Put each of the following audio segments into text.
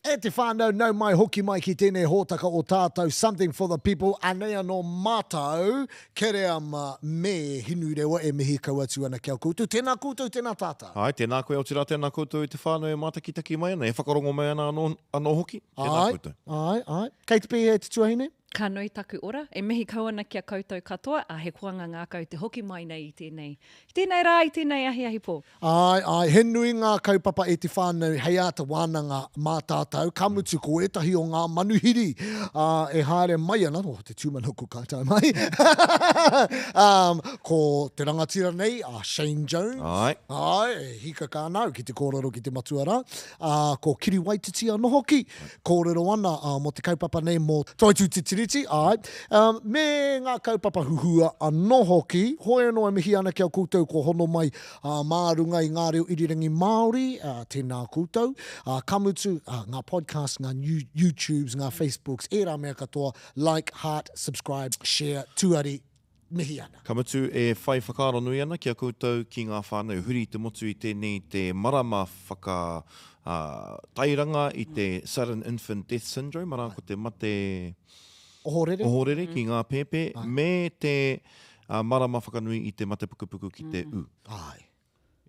E te whānau, nau mai hoki mai ki tēnei hōtaka o tātou Something for the People, anei anō mātou, Kereama me Hinurewa e mihi kau atu ana ki a koutou. Tēnā koutou, tēnā tātou. Āe, tēnā koe, otirā tēnā koutou e te whānau e mātakitaki mai ana, e whakarongo mai ana anō, anō hoki. Tēnā koutou. Āe, āe, āe. Kei te pēhea e te tuahine? Ka nui taku ora, e mihi kau ana ki a koutou katoa, ā, he koanga ngākau te hoki mai nei i tēnei, i tēnei rā, i tēnei ahiahi pō. Āe, āe, he nui ngā kaupapa e te whānau hei āta wānanga mā tātou, ka mutu ko ētahi o ngā manuhiri, ā, e haere mai ana, oh, te tūmanako ka tae mai, ā, ko te rangatira nei, a Shane Jones, Āe. āe, e hīkaka ana au ki te kōrero ki te matua rā, ā, ko Kiri Waititi anō hoki, Kōrero ana mō te kaupapa nei mō Toitū Te Tiriti, āe, me ngā kaupapa huhua anō hoki. Hoi anō e mihi ana ki a koutou kua hono mai mā runga i ngā reo irirangi Māori, tēnā koutou. Ka mutu, ngā podcasts, ngā YouTubes, ngā Facebooks, ērā mea katoa, like, heart, subscribe, share, tuari, mihi ana. Ka mutu, e whai whakaaro nui ana ki a koutou, ki ngā whānau huri i te motu i tēnei te marama whaka tairanga i te Sudden Infant Death Syndrome, arā ko te mate ohorere, ohorere ki ngā pēpē, me te marama whakanui i te mate pukupuku ki te ū. Āe.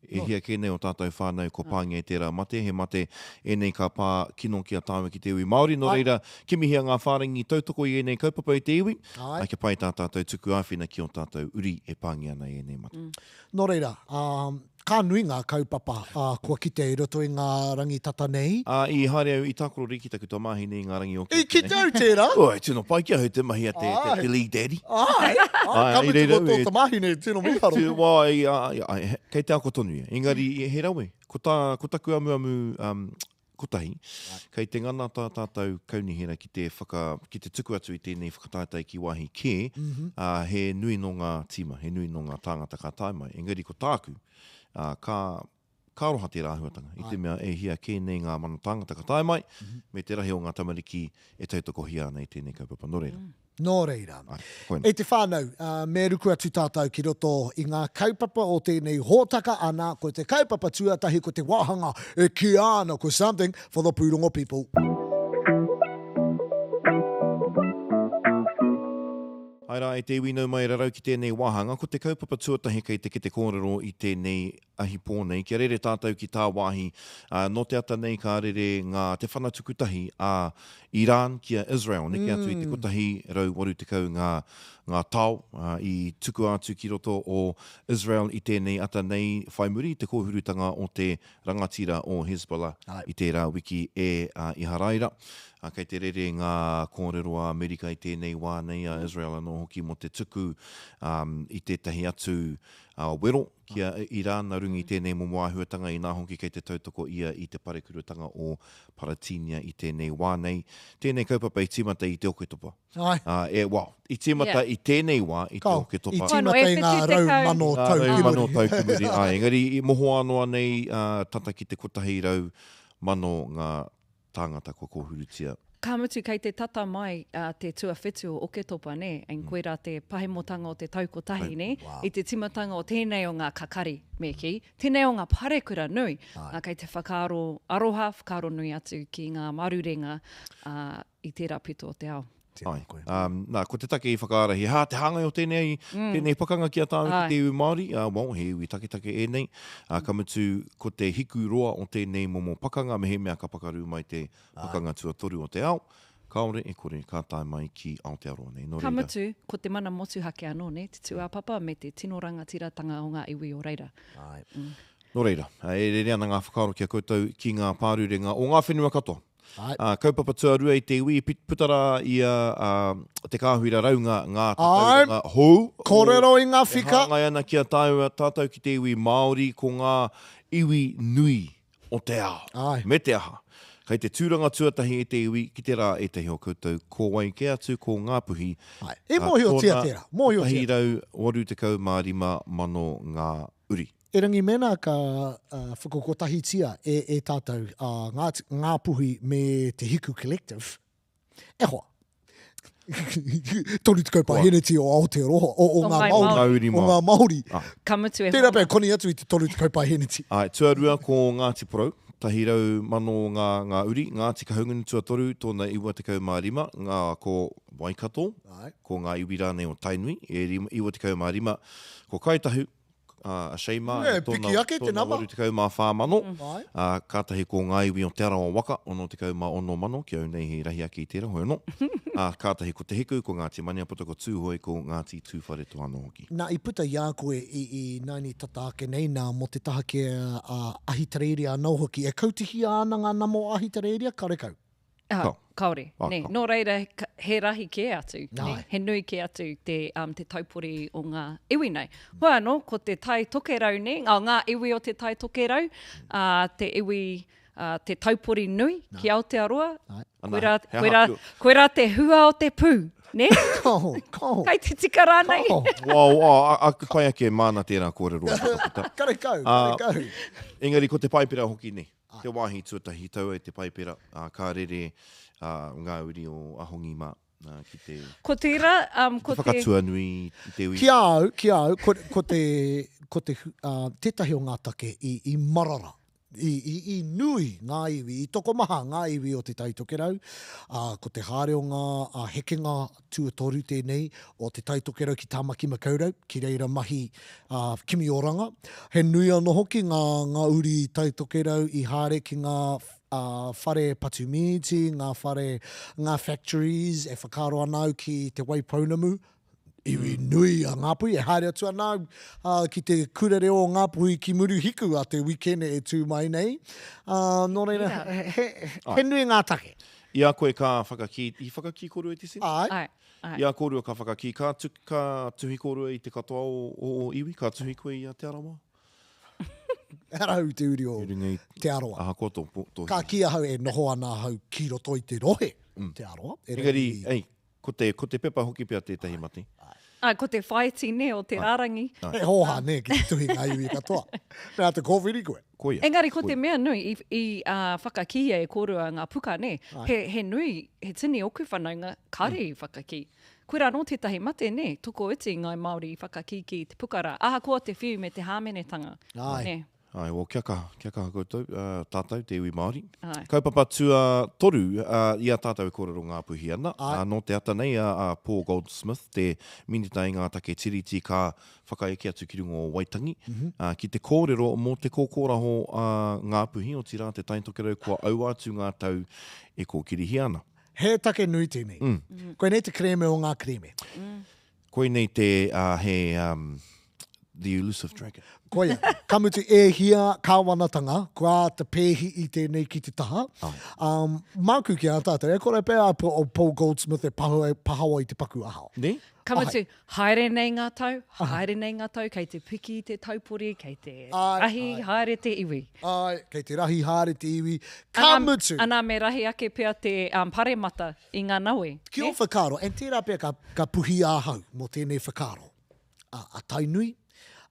E hia kē nei o tātou whānau kua pāngia e tērā mate, he mate ēnei ka pā kino ki a tāua ki te iwi Māori, nō reira, kimihia ngā whārangi tautoko i ēnei kaupapa i te iwi, ā, kia pai tā tātou tuku āwhina ki ō tātou uri e pāngia ana e ēnei mate. Nō reira, ka nui ngā kaupapa kua kitea i roto i ngā rangi tata nei. Ā, i haere au i tākaro riki taku tamāhine i ngā rangi o I kite au tērā! Oi, tino pai ki ahau te mahi a te, te, te league daddy. Āe, āe, ka mutu ko tō tamāhine tino mīharo. Wā, ai, ai, kei te ako tonu ia. Engari, he rawe. Ko tā, ko taku amuamu um, kotahi, kei te ngana tā tātou kaunihera ki te whaka, ki te tuku atu i tēnei whakataetae ki wāhi kē, mm -hmm. ā, he nui nō ngā tīma, he nui nō ngā tāngata ka tae mai. Engari ko tāku, ā, ka, ka aroha tērā āhuatanga, i te mea e hia kē nei ngā mana tāngata ka tae mai, me te rahi o ngā tamariki e tautokohia ana i tēnei kaupapa. Nō reira. Nō reira. E te whānau, me ruku atu tātou ki roto i ngā kaupapa o tēnei hōtaka, ana, ko te kaupapa tuatahi ko te wāhanga e kīia ana ko Something for the Pūrongo People. Āe rā, e te iwi nau mai rarau ki tēnei wāhanga, ko te kaupapa tuatahi kei te kete kōrero i tēnei ahi pō nei, kia rere tātou ki tāwāhi, ā, nō te ata nei ka rere ngā, te whana tukutahi a Iran ki a Israel, neke atu i te 180 ngā, ngā tao, ā, i tukua atu ki roto o Israel i tēnei ata nei whai muri i te kōhurutanga o te rangatira o Hezbollah i tērā wiki e a Iharaira. Ā, kei te rere ngā kōrero a Amerika i tēnei wā nei, a Israel anō hoki mō te tuku, ā, i tētahi atu, ā, wero ki a Iran nā runga i tēnei momo āhuatanga, inā hoki kei te tautoko ia i te parekurutanga o Paratīnia i tēnei wā nei. Tēnei kaupapa i tīmata i te Oketopa. Āe. Ā, e, well, i tīmata i tēnei wā i te Oketopa. I tīmata i ngā 100,000 tau ki muri. Ngā 100,000 tau ki muri, āe. Engari i mohoa noa nei, ā, tata ki te 100,000 ngā tāngata kua kōhurutia. Ka mutu kei te tata mai te tuawhitu o Oketopa, nē, and koirā te pahemotanga o te tau kotahi, nē, i te timatanga o tēnei o ngā kakari, me kī, tēnei o ngā parekura nui, ā, kei te whakaaro aroha, whakaaro nui atu ki ngā marurenga i tērā pito o te ao. Tēnā koe. Um, nā, ko te take i whakaarahi, hā, te hāngai o tēnei, mm. tēnei pakanga ki a tāu ki te iwi Māori, uh, well, he iwi taketake ēnei, uh, ka mutu ko te hiku roa o tēnei momo pakanga, mehemea ka pakaru mai te pakanga tuatoru o te ao, kāore e kore ka tae mai ki Aotearoa nei. Nō reira. Ka mutu, ko te mana motuhake anō, nē, te tūāpapa me te tino rangatiratanga o ngā iwi o reira. Āe. Mm. Nō reira, e rere ana ngā whakaaro ki a koutou ki ngā pārurenga o ngā whenua katoa. Ā, kaupapa tuarua i te iwi, i puta rā i a, a Te Kāhui Raraunga ngā tatauranga hou. Kōrero i ngā whika. E hāngai ana ki a tāua, tātou ki te iwi Māori, ko ngā iwi nui o te ao. Āe. Me te aha, Kei te tūranga tuatahi e te iwi ki te rā ētahi o koutou, ko wai kē atu ko Ngāpuhi, Āe. E mōhiotia tērā, mōhiotia. 185,000 ngā uri. Erangi mēnā ka whakakotahitia e, e tātou a Ngāti, Ngāpuhi me Te Hiku Collective, E hoa. 30 paheneti o Aotearoa, o, o, ngā Māori. O ngā Māori. Ah. Ka mutu e Tērā pea koni atu i te 30 paheneti. Ai, tuarua ko Ngāti Porou, 100,000 ngā, ngā uri, Ngāti Kahungunu tuatoru, tōna 95, ngā ko Waikato, Ai. ko ngā iwi rānei o Tainui, e 95, ko Kāi Tahu, a Shane e tōna, ake te nama. 84,000, mm. ā, kātahi ko ngā iwi o Te Arawa waka, 66,000, ki au nei he rahi ake i tērā, hoi anō. Ā, kātahi ko Te Hiku, ko Ngāti Maniapoto, ko Tūhoe, ko Ngāti Tūwharetoa anō hoki. Nā, i puta i a koe i, i naini tata ake nei nā, mō te taha ki a Ahitereiria anō hoki. E kautihia ana ngā nama o Ahitereiria? Karekau. Ah, kaore. Ah, ne. Nō reira, he rahi kē atu. Ne? He nui kē atu te, um, te taupori o ngā iwi nei. Hoi anō, ko te Tai Tokerau, ne? Oh, ngā iwi o te Tai Tokerau, uh, te iwi, uh, te taupori nui Nā. ki Aotearoa. Koirā, koirā, koirā te hua o te pū. Ne? Kao, kao. Kai te tika rānei. Wow, oh, a, a, pai ake māna tērā kōrero. Karekau, karekau. Engari ko te Paipera hoki, ne? Te wāhi tuatahi tau ai te Paipera, ā, ka rere ngā uri o Ahongi mā ki te. Ko tērā, um, ko te. Whakatuanui i te ui. Ki a au, ki a au, ko, ko te, ko te, uh, tētahi o ngā take i, i marara, i, i, i nui ngā iwi, i tokomaha ngā iwi o Te Tai Tokerau, ā, ko te haere o ngā ā, hekenga tuatoru tēnei o Te Tai Tokerau ki Tāmaki Makaurau, ki reira mahi ā, kimi oranga. He nui anō hoki ngā, ngā uri Tai Tokerau i haere ki ngā ā, whare patu mīti, ngā whare, ngā factories, e whakaaro ana au ki Te Waipounamu, iwi nui a Ngāpuhi, e haere atu ana au ā, ki te kura reo o Ngāpuhi ki Muruhiku a te wikene e tū mai nei. Ā, nō reira, he, he, he nui ngā take. I a koe ka whakakī, i whakakī kōrua i te sini? Āe. Āe, āe. I a kōrua ka whakakī, ka, tu, ka tuhi kōrua i te katoa o o ō iwi, ka tuhi koe i a Te Arawa? Ehara au i te uri o I runga i, Te Arawa. ahakoa tō, tō Ka kī ahau e noho ana ahau ki roto i te rohe Te Arawa. Engari, ei, Ko te, ko te pepa hoki pea tētahi mate. Āe, ko te whāiti nē o te rārangi. He hōhā nē ki te tuhi ngā iwi katoa. Me āta kōwhiri koe. Koia. Engari ko te mea nui, i, i whakakīia e kōrua ngā puka nē. He, he nui, he tini oku whanaunga kāre i whakakī. Koirā anō tētahi mate nē, tokoiti ngāi Māori i whakakīkī i te puka rā, ahakoa te whiu me te hāmenetanga. Āe. Nē. Āe, well, kia kaha, kia kaha koutou, uh, tātou, te iwi Māori. Āe. Kaupapa tuatoru, uh, i a tātou e kōrero Ngāpuhi ana, Āe. Uh, nō te ata nei a, a Paul Goldsmith, te minita i ngā take tiriti ka whakaeke atu ki runga o Waitangi, mm -hmm. uh, ki te kōrero mō te kōkōraho a Ngāpuhi, otirā te Tai Tokerau kua aua atu ngā tau e kōkirihia ana. He take nui tēnei. Mm. Koinei te kerēme o ngā kerēme. Mm. Koinei te, uh, he, um, the elusive dragon. Koia, ka mutu e hia kāwanatanga, kua āta pēhi i tēnei ki te taha. Oh. Um, māku ki a tātou, e kore pea a Paul Goldsmith e pahawa, pahawa i te paku ahau. Ne? Ka mutu, haere nei ngā tau, haere nei ngā tau, kei te piki te taupori, kei te rahi haere te iwi. Ai, kei te rahi haere te iwi. Ka mutu! Ana, me rahi ake pea te um, paremata i ngā nawe. Ki ō whakaaro, and tērā pea ka, ka puhi ahau mō tēnei whakaaro, a, a Tainui,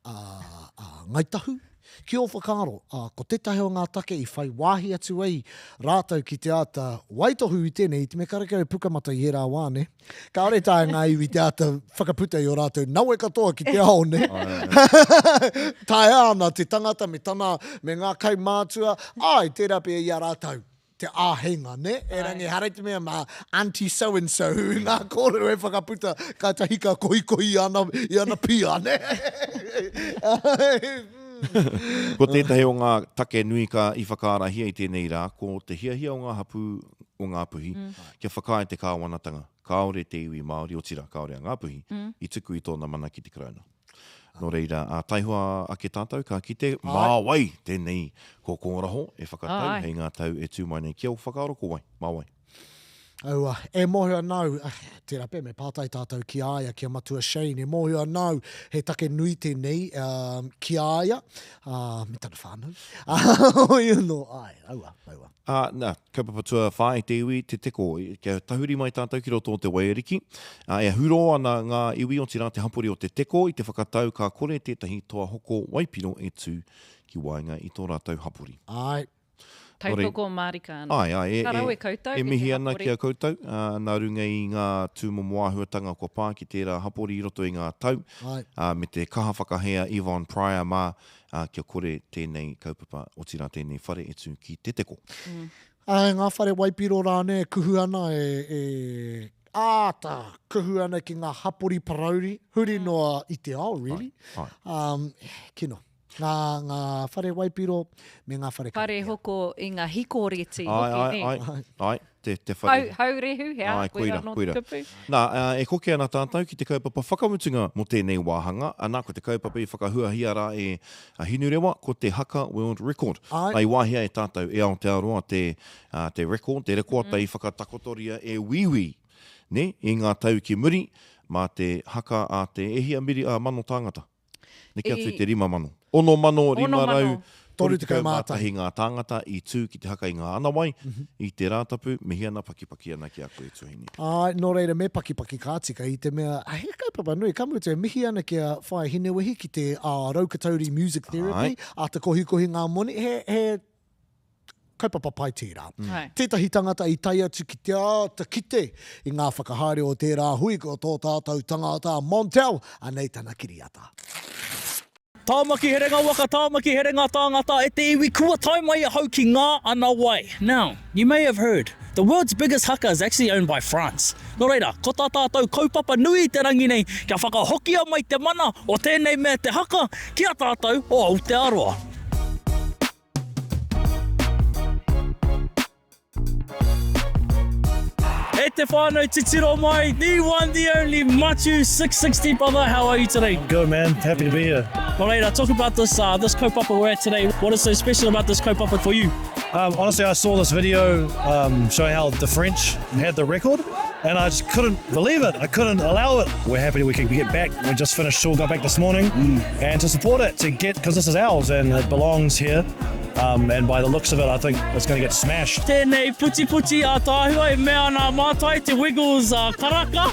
a, a Ngāi Tahu, ki ō whakaaro, a, ko tētahi o ngā take i whai wāhi atu ai rātou ki te āta waitohu i tēnei, i te mea karekau e Pukamata i ērā wā, nē? Kāore taea ngā iwi te āta whakaputa i ō rātou nawe katoa ki te ao, nē? Taea ana te tangata me tana, me ngā kaumātua, āe, tērā pea i a rātou te āheinga, nē? Erangi, ehara i te mea mā Aunty so and so ngā kōrero e whakaputa, kātahi ka kohikohi i ana, i ana pia, nē? Ko tētahi o ngā take nui ka i whakaarahia i tēnei rā, ko te hiahia o ngā hapū o Ngāpuhi kia whakaae te kāwanatanga, kāore te iwi Māori, otirā, kāore a Ngāpuhi, i tuku i tōna mana ki te Karauna. Nō reira, ā, taihoa ake tātou, ka kite, mā wai tēnei kōkōraho e whakatau hei ngā tau e tū mai nei. Ki ō whakaaro, ko wai? Mā wai? Aua, e mōhio ana au, tērā pea me pātai tātou ki a ia, ki a Matua Shane, e mōhio ana au he take nui tēnei ki a ia, me tana whānau. Hoi anō, āe, aua, aua. Ā, nā, kaupapa tuawhā i te iwi, te teko, kia tahuri mai tātou ki roto o te waiariki, ā, e hurō ana ngā iwi, otirā te hapori o te teko i te whakatau ka kore tētahi toa hoko waipiro e tū ki waenga i tō rātou hapori. Āe. Tautoko mārika ana. Āe, āe, e, Ka rawe e, koutou e e te mihi ana hapori. ki a koutou, ā, nā runga i ngā tūmomo āhuatanga kua pā ki tērā hapori i roto i ngā tau, Āe. ā, me te kaha whakahē a Yvonne Pryor mā, ā, kia kore tēnei kaupapa, otirā tēnei whare e tū ki Te Teko. Āe, ngā whare waipiro rānei e kuhu ana e, e āta kuhu ana ki ngā hapori parauri huri noa i te ao, really. Āe, āe. Um, kino. Ngā, ngā whare waipiro me ngā whare Whare karakia. hoko i ngā hikoreti Āe, hoki, āe, nē? āe, āe, te, te whare. Hau, haurehu, he aha, Āe, koira koira, anō te koira. kupu. Nā, e koke ana tātou ki te kaupapa whakamutunga mō tēnei wāhanga, ana, ko te kaupapa i whakahuahia rā e Hinurewa, ko te Haka World Record. Āe. Nā, i wāhia e tātou, e Aotearoa te, te record, te rekoata i whakatakotoria e Wīwī, nē, i ngā tau ki muri, mā te haka a te, e hia miri, ā, mano tāngata? Neke atu i te 5,000. 6,531 ngā tāngata i tū ki te haka i ngā anawai, i te Rātapu, mihi ana, pakipaki ana ki a koe Tuahine. Āe, nō reira me pakipaki ka tika i te mea, he kaupapa nui, ka mutu e mihi ana ki a Whaea Hinewehi ki te Raukatauri Music Therapy, āta kohikohi ngā moni, he, he kaupapa pai tērā. Mm. Tētahi tangata i tae atu ki te āta kite i ngā whakahaere o tērā hui ko tō tātou tangata a Montel, anei tana kiriata. Tāmaki herenga waka, Tāmaki herenga tāngata, e te iwi kua tae mai ahau ki ngā ana wai. Now, you may have heard, the world's biggest haka is actually owned by France. Nō reira, ko tā tātou kaupapa nui i te rangi nei, kia whakahokia mai te mana o tēnei mea te haka ki a tātou o Aotearoa. E te whānau titiro mai, the one, the only, Matiu 660 brother, how are you today? Good man, happy to be here. Nō reira, talk about this, uh, this kaupapa we're at today. What is so special about this kaupapa for you? Um, honestly, I saw this video um, showing how the French had the record, and I just couldn't believe it. I couldn't allow it. We're happy we could get back. We just finished school, got back this morning, mm. and to support it, to get, because this is ours and it belongs here. Um, and by the looks of it, I think it's going to get smashed. Tēnei puti puti a tāhua e mea ana mātai te Wiggles uh, karaka.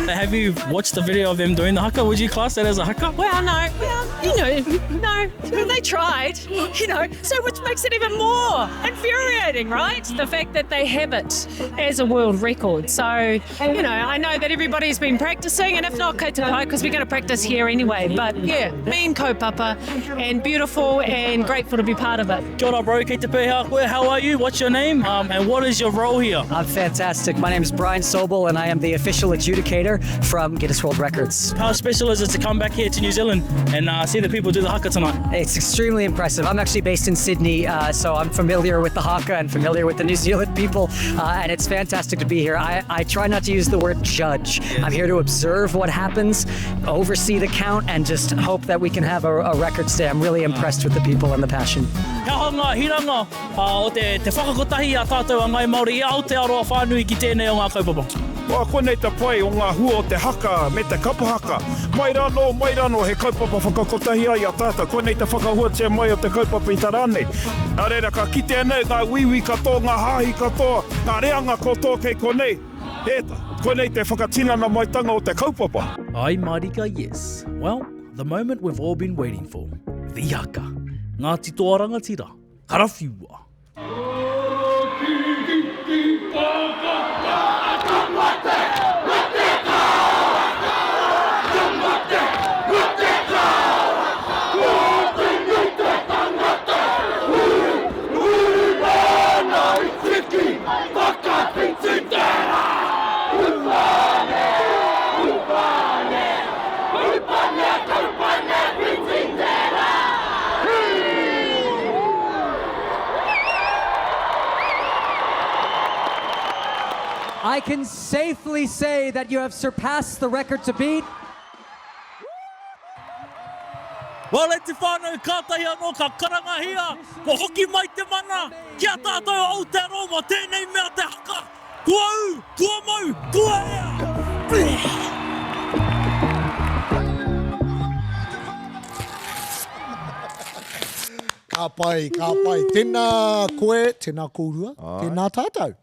Have you watched the video of them doing the haka? Would you class that as a haka? Well, no. Well, you know, no. They tried, you know, so which makes it even more infuriating, right? The fact that they have it as a world record. So, you know, I know that everybody's been practicing, and if not, kei te pai, because we're going to practice here anyway. But yeah, mean kaupapa, and beautiful, and grateful to be part of it. Kia ora bro, kei te pēhea koe, how are you, what's your name, um, and what is your role here? I'm fantastic. My name is Brian Sobel, and I am the official adjudicator from Guinness World Records. How special is it to come back here to New Zealand and uh, see the people do the haka tonight? It's extremely impressive. I'm actually based in Sydney, uh, so I'm familiar with the haka and familiar with the New Zealand people, uh, and it's fantastic to be here. I, I try not to use the word judge. I'm here to observe what happens, oversee the count, and just hope that we can have a, a record stay. I'm really impressed with the people and the passion. He aha ngā hiranga uh, o te, te whakakotahi a tātou a Ngai Māori i Aotearoa whānui ki tēnei o ngā kaupapa? Well, koinei te pai o ngā hua o te haka me te kapa haka. Mai rānō, mai rānō he kaupapa whakakotahi ai a tātou. Koinei te whakahuatia mai o te kaupapa i te rā nei. Nā reira, ka kitea nei ngā uiui katoa, ngā hāhi katoa, ngā reanga katoa kei konei. E, koinei te whakatinana maitanga o te kaupapa. Ai marika yes. Well, the moment we've all been waiting for. The haka. Ngāti Toa Rangatira. Karawhiua! I can safely say that you have surpassed the record to beat. Well, e te whānau, kātahi anō ka karangahia, kua hoki mai te mana ki a tātou a Aotearoa mō tēnei mea te haka. Kua ū! Kua mau! Kua ea! Ka pai, ka pai. Tēnā koe, tēnā kōrua, tēnā tātou.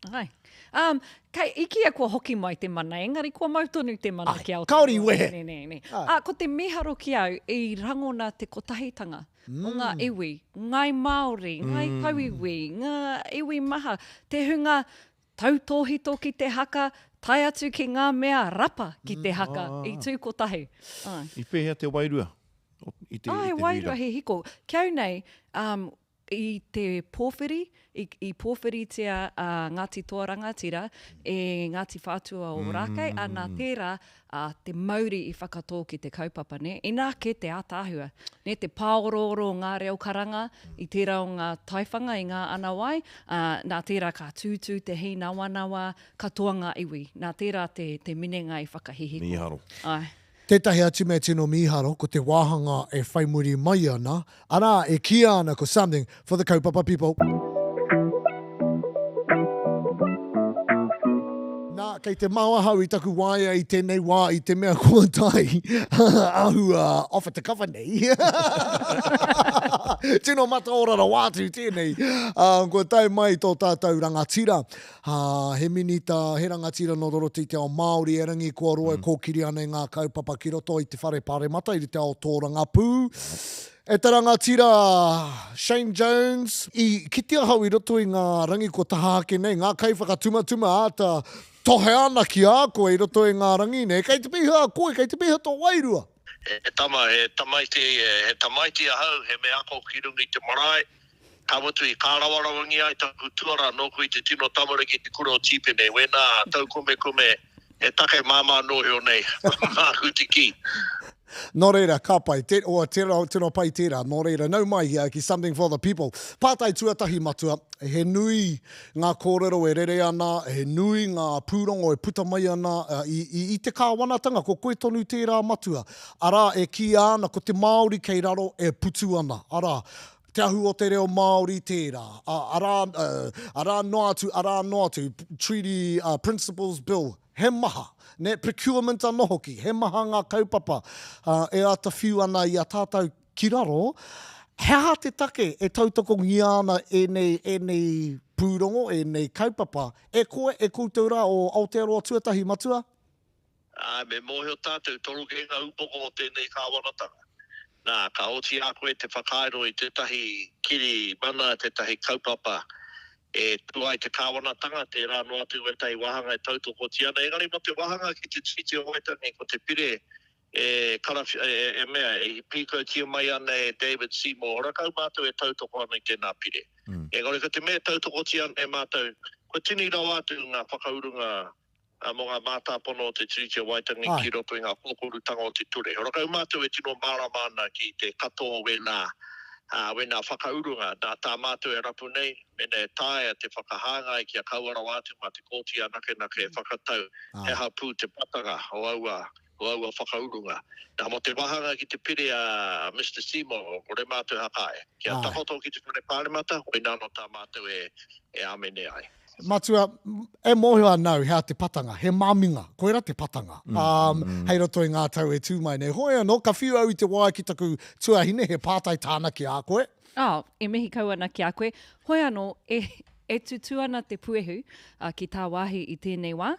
Ai. Um, kei, i kīia kua hoki mai te mana, engari kua mau tonu te mana ki Aotearoa. Kāore i wehe. Nē, nē, nē. Ā, ko te mīharo ki au, i rangona te kotahitanga o ngā iwi, Ngāi Māori, Ngāi Tauiwi, ngā iwi maha, te hunga tautōhito ki te haka, tae atu ki ngā mea rapa ki te haka, i tū kotahi. Āe. I pēhea te wairua i te, i te Āe, hui wairua rā? he hiko. Ki au nei, um, I te pōwhiri, i, i pōwhiritia a Ngāti Toa Rangatira e Ngāti Whātua o Ōrākei, ā, nā tērā, ā, te mauri i whakatō ki te kaupapa, nē. Inā kē te ātaahua, nē, te pāorooro o ngā reo karanga i tērā o ngā taiwhanga i ngā ana wai, ā, nā tērā ka tūtū te hīnawanawa katoa ngā iwi. Nā tērā te, te minenga i whakahihiko. Mīharo. Āe. Tētahi atu mea tino mīharo, ko te wāhanga e whai muri mai ana, arā, e kīia ana ko Something for the Kaupapa People. Nā, kei te mau ahau i taku waea i tēnei wā i te mea kua tae āhua off at the cover nei. Tino mataora rawa atu tēnei. Kua tae mai tō tātou rangatira. Ā, he minita, he rangatira nō roto i te ao Māori, erangi kua roa e kōkiri ana i ngā kaupapa ki roto i te whare paremata, i te ao tōrangapū. E te rangatira Shane Jones, i kite ahau i roto i ngā rangi kua taha ake nei, ngā kaiwhakatumatuma āta tohe ana ki a koe i roto i ngā rangi nei, kei te pēhea koe, kei te pēhea tō wairua? He tama, he tamaiti, he tamaiti ahau, he mea ako ki runga i te marae, Ka mutu i kārawarawangia ai taku tuara nōku i te tino tamariki i te kura o Tīpene, wēnā taukumekume he take māmā nōhio nei, māku te kī. Nō reira, ka pai. Te, oh, tera, tino pai tērā. Nō reira, nau mai ki Something for the People. Pātai tuatahi, Matua, he nui ngā kōrero e rere ana, he nui ngā pūrongo e puta mai ana i, i, i te kāwanatanga, ko koe tonu tērā, Matua. Arā, e kīia ana ko te Māori kei raro e putu ana. Arā, Te Ahu o te Reo Māori tērā, arā, arā noa atu, arā noa atu, Treaty Principles Bill, he maha, nē, procurement anō hoki, he maha ngā kaupapa e āta whiu ana i a tātou ki raro, he aha te take e tautokongia ana ēnei, ēnei pūrongo, ēnei kaupapa, e koe, e koutou rā o Aotearoa Tuatahi, Matua? Āe, me mōhio tātou, toru kē ngā upoko o tēnei kāwanatanga. Nā, ka oti a koe te whakairo i tētahi kiri mana, tētahi kaupapa e tū ai te kāwanatanga, tērā noa atu wētahi wāhanga e tautokotia ana. Engari mō te wāhanga ki te Tiriti o Waitangi, ko te pire e karawhi, e mea, e pīkautia mai ana e David Seymour, horakau mātou e tautoko ana i tēnā pire. Engari ko te mea e tautokotia ana e mātou, kua tini rawa atu ngā whakaurunga mō ngā mātāpono o te Tiriti o Waitangi ki roto i ngā kōkorutanga o te ture. Horakau mātou e tino mārama ana ki te katoa o wēnā, wēnā whakaurunga. Nā tā mātou e rapu nei, mēnā e taea te whakahāngai kia kaua rawa atu mā te kōti anakenake e whakatau he aha pū te patanga o aua, o aua whakaurunga. Nā, mō te wāhanga ki te pire a Mister Seymour, kore mātou e whakaae. Kia takoto ki te Whare Pāremata, koinā anō tā mātou e, e āmene ai. Matua, e mōhio ana au hea te patanga, he māminga, koira te patanga, um, hei roto i ngā tau e tū mai nei. Hoi anō, ka whiu au i te waea ki taku tuahine, he pātai tāna ki a koe. Oh, e mihi kau ana ki a koe. Hoi anō, e, e tutū ana te puehu uh, ki tāwāhi i tēnei wā.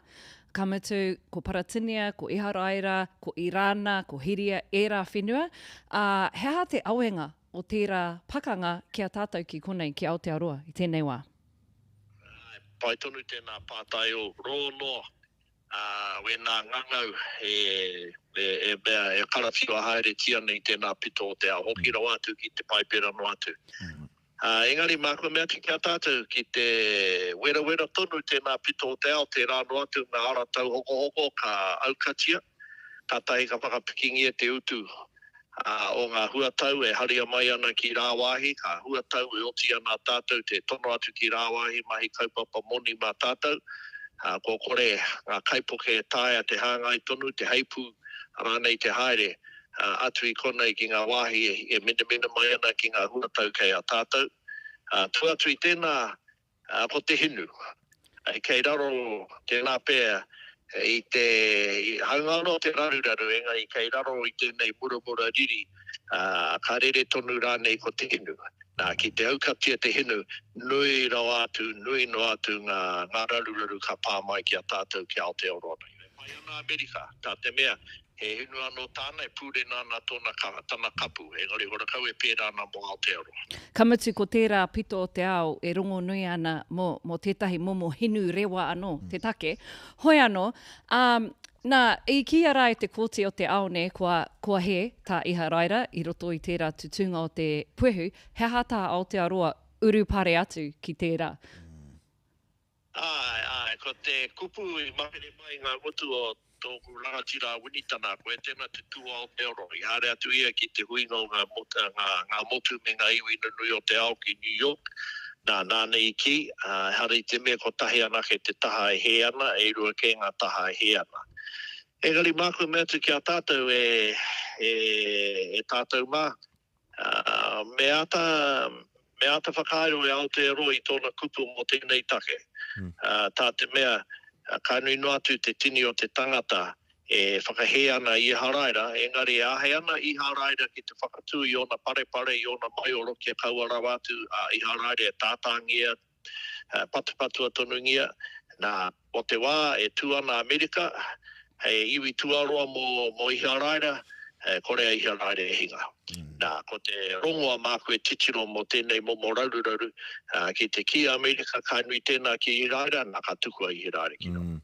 Ka mutu, ko Paratinia, ko Iharaira, ko Irāna, ko Hiria, ērā whenua. Ā, he aha te awenga o tērā pakanga ki a tātou ki konei, ki Aotearoa i tēnei wā? Āe, pai tonu tēnā pātai o rō noa, ā, wēnā ngangau e, e, e mea, e karawhiua haeretia nei tēnā pito o te ao, hoki rawa atu ki te Paipera noa atu. Ā, engari māku e mea atu ki a tātou, ki te werawera tonu tēnā pito o te ao, tērā noa atu ngā ara tauhokohoko ka aukatia, kātahi ka whakapikingia te utu o ngā huatau e haria mai ana ki rāwāhi, ka huatau e oti ana tātou te tono atu ki rāwāhi mahi kaupapa moni mā tātou, kua kore ngā kaipuke e taea te hāngai tonu, te heipū rānei te haere atu i konei ki ngā wāhi e minemine mai ana ki ngā huatau kei a tātou. Tua atu i tēnā, ko te hinu. Kei raro tēnā pea i te, hāunga anō te raruraru, engari kei raro i tēnei muramura riri, ā, ka rere tonu rānei ko te hinu. Nā, ki te aukatia te hinu, nui rawa atu, nui noa atu ngā, ngā raruraru ka pā mai ki a tātou ki Aotearoa nei. E pai ana Amerika, tā te mea, he hinu anō tāna, e pūrena ana tōna, tana kapu, engari horakau e pērā ana mō Aotearoa. Ka mutu ko tērā pito o te ao e rongonui ana mō, mō tētahi momo hinu rewa anō te take. Hoi anō, ā, nā, i kīia rā e te Kōti o te Ao nē, kua, kua hē tā Iharaira i roto i tērā tutūnga o te puehu, he aha tā Aotearoa urupare atu ki tērā? Āe, āe, ko te kupu i makere mai i ngā ngutu o tōku rangatira a Winitana, koe tēnā te tū o Aotearoa. I haere atu ia ki te huinga o ngā, ngā, ngā motu me ngā iwi nunui o te ao ki New York. Nā, nāna i kī, ā, ehara i te mea kotahi anake te taha e hē ana, e rua kē ngā taha e hē ana. Engari māku e mea atu ki a tātou e, e, e tātou mā, ā, me āta, me āta whakairo e Aotearoa i tōna kupu mō tēnei take. Ā, tā te mea, ka nui noa atu te tini o te tangata E whakahē ana i Iharaira, engari e āhei ana Iharaira ki te whakatū i ōna parepare, i ōna maioro kia kaua rawa atu a Iharaira e tātāngia, patupatua tonungia. Nā, mō te wā e tū ana Amerika hei iwi tuaroa mō, mō Iharaira, e kore a Iharaira e hinga. Nā, ko te rongoa māku e titiro mō tēnei momo raruraru, ki te kī a Amerika ka nui tēnā ki Iharaira, nā, ka tukua Iharaira ki raro.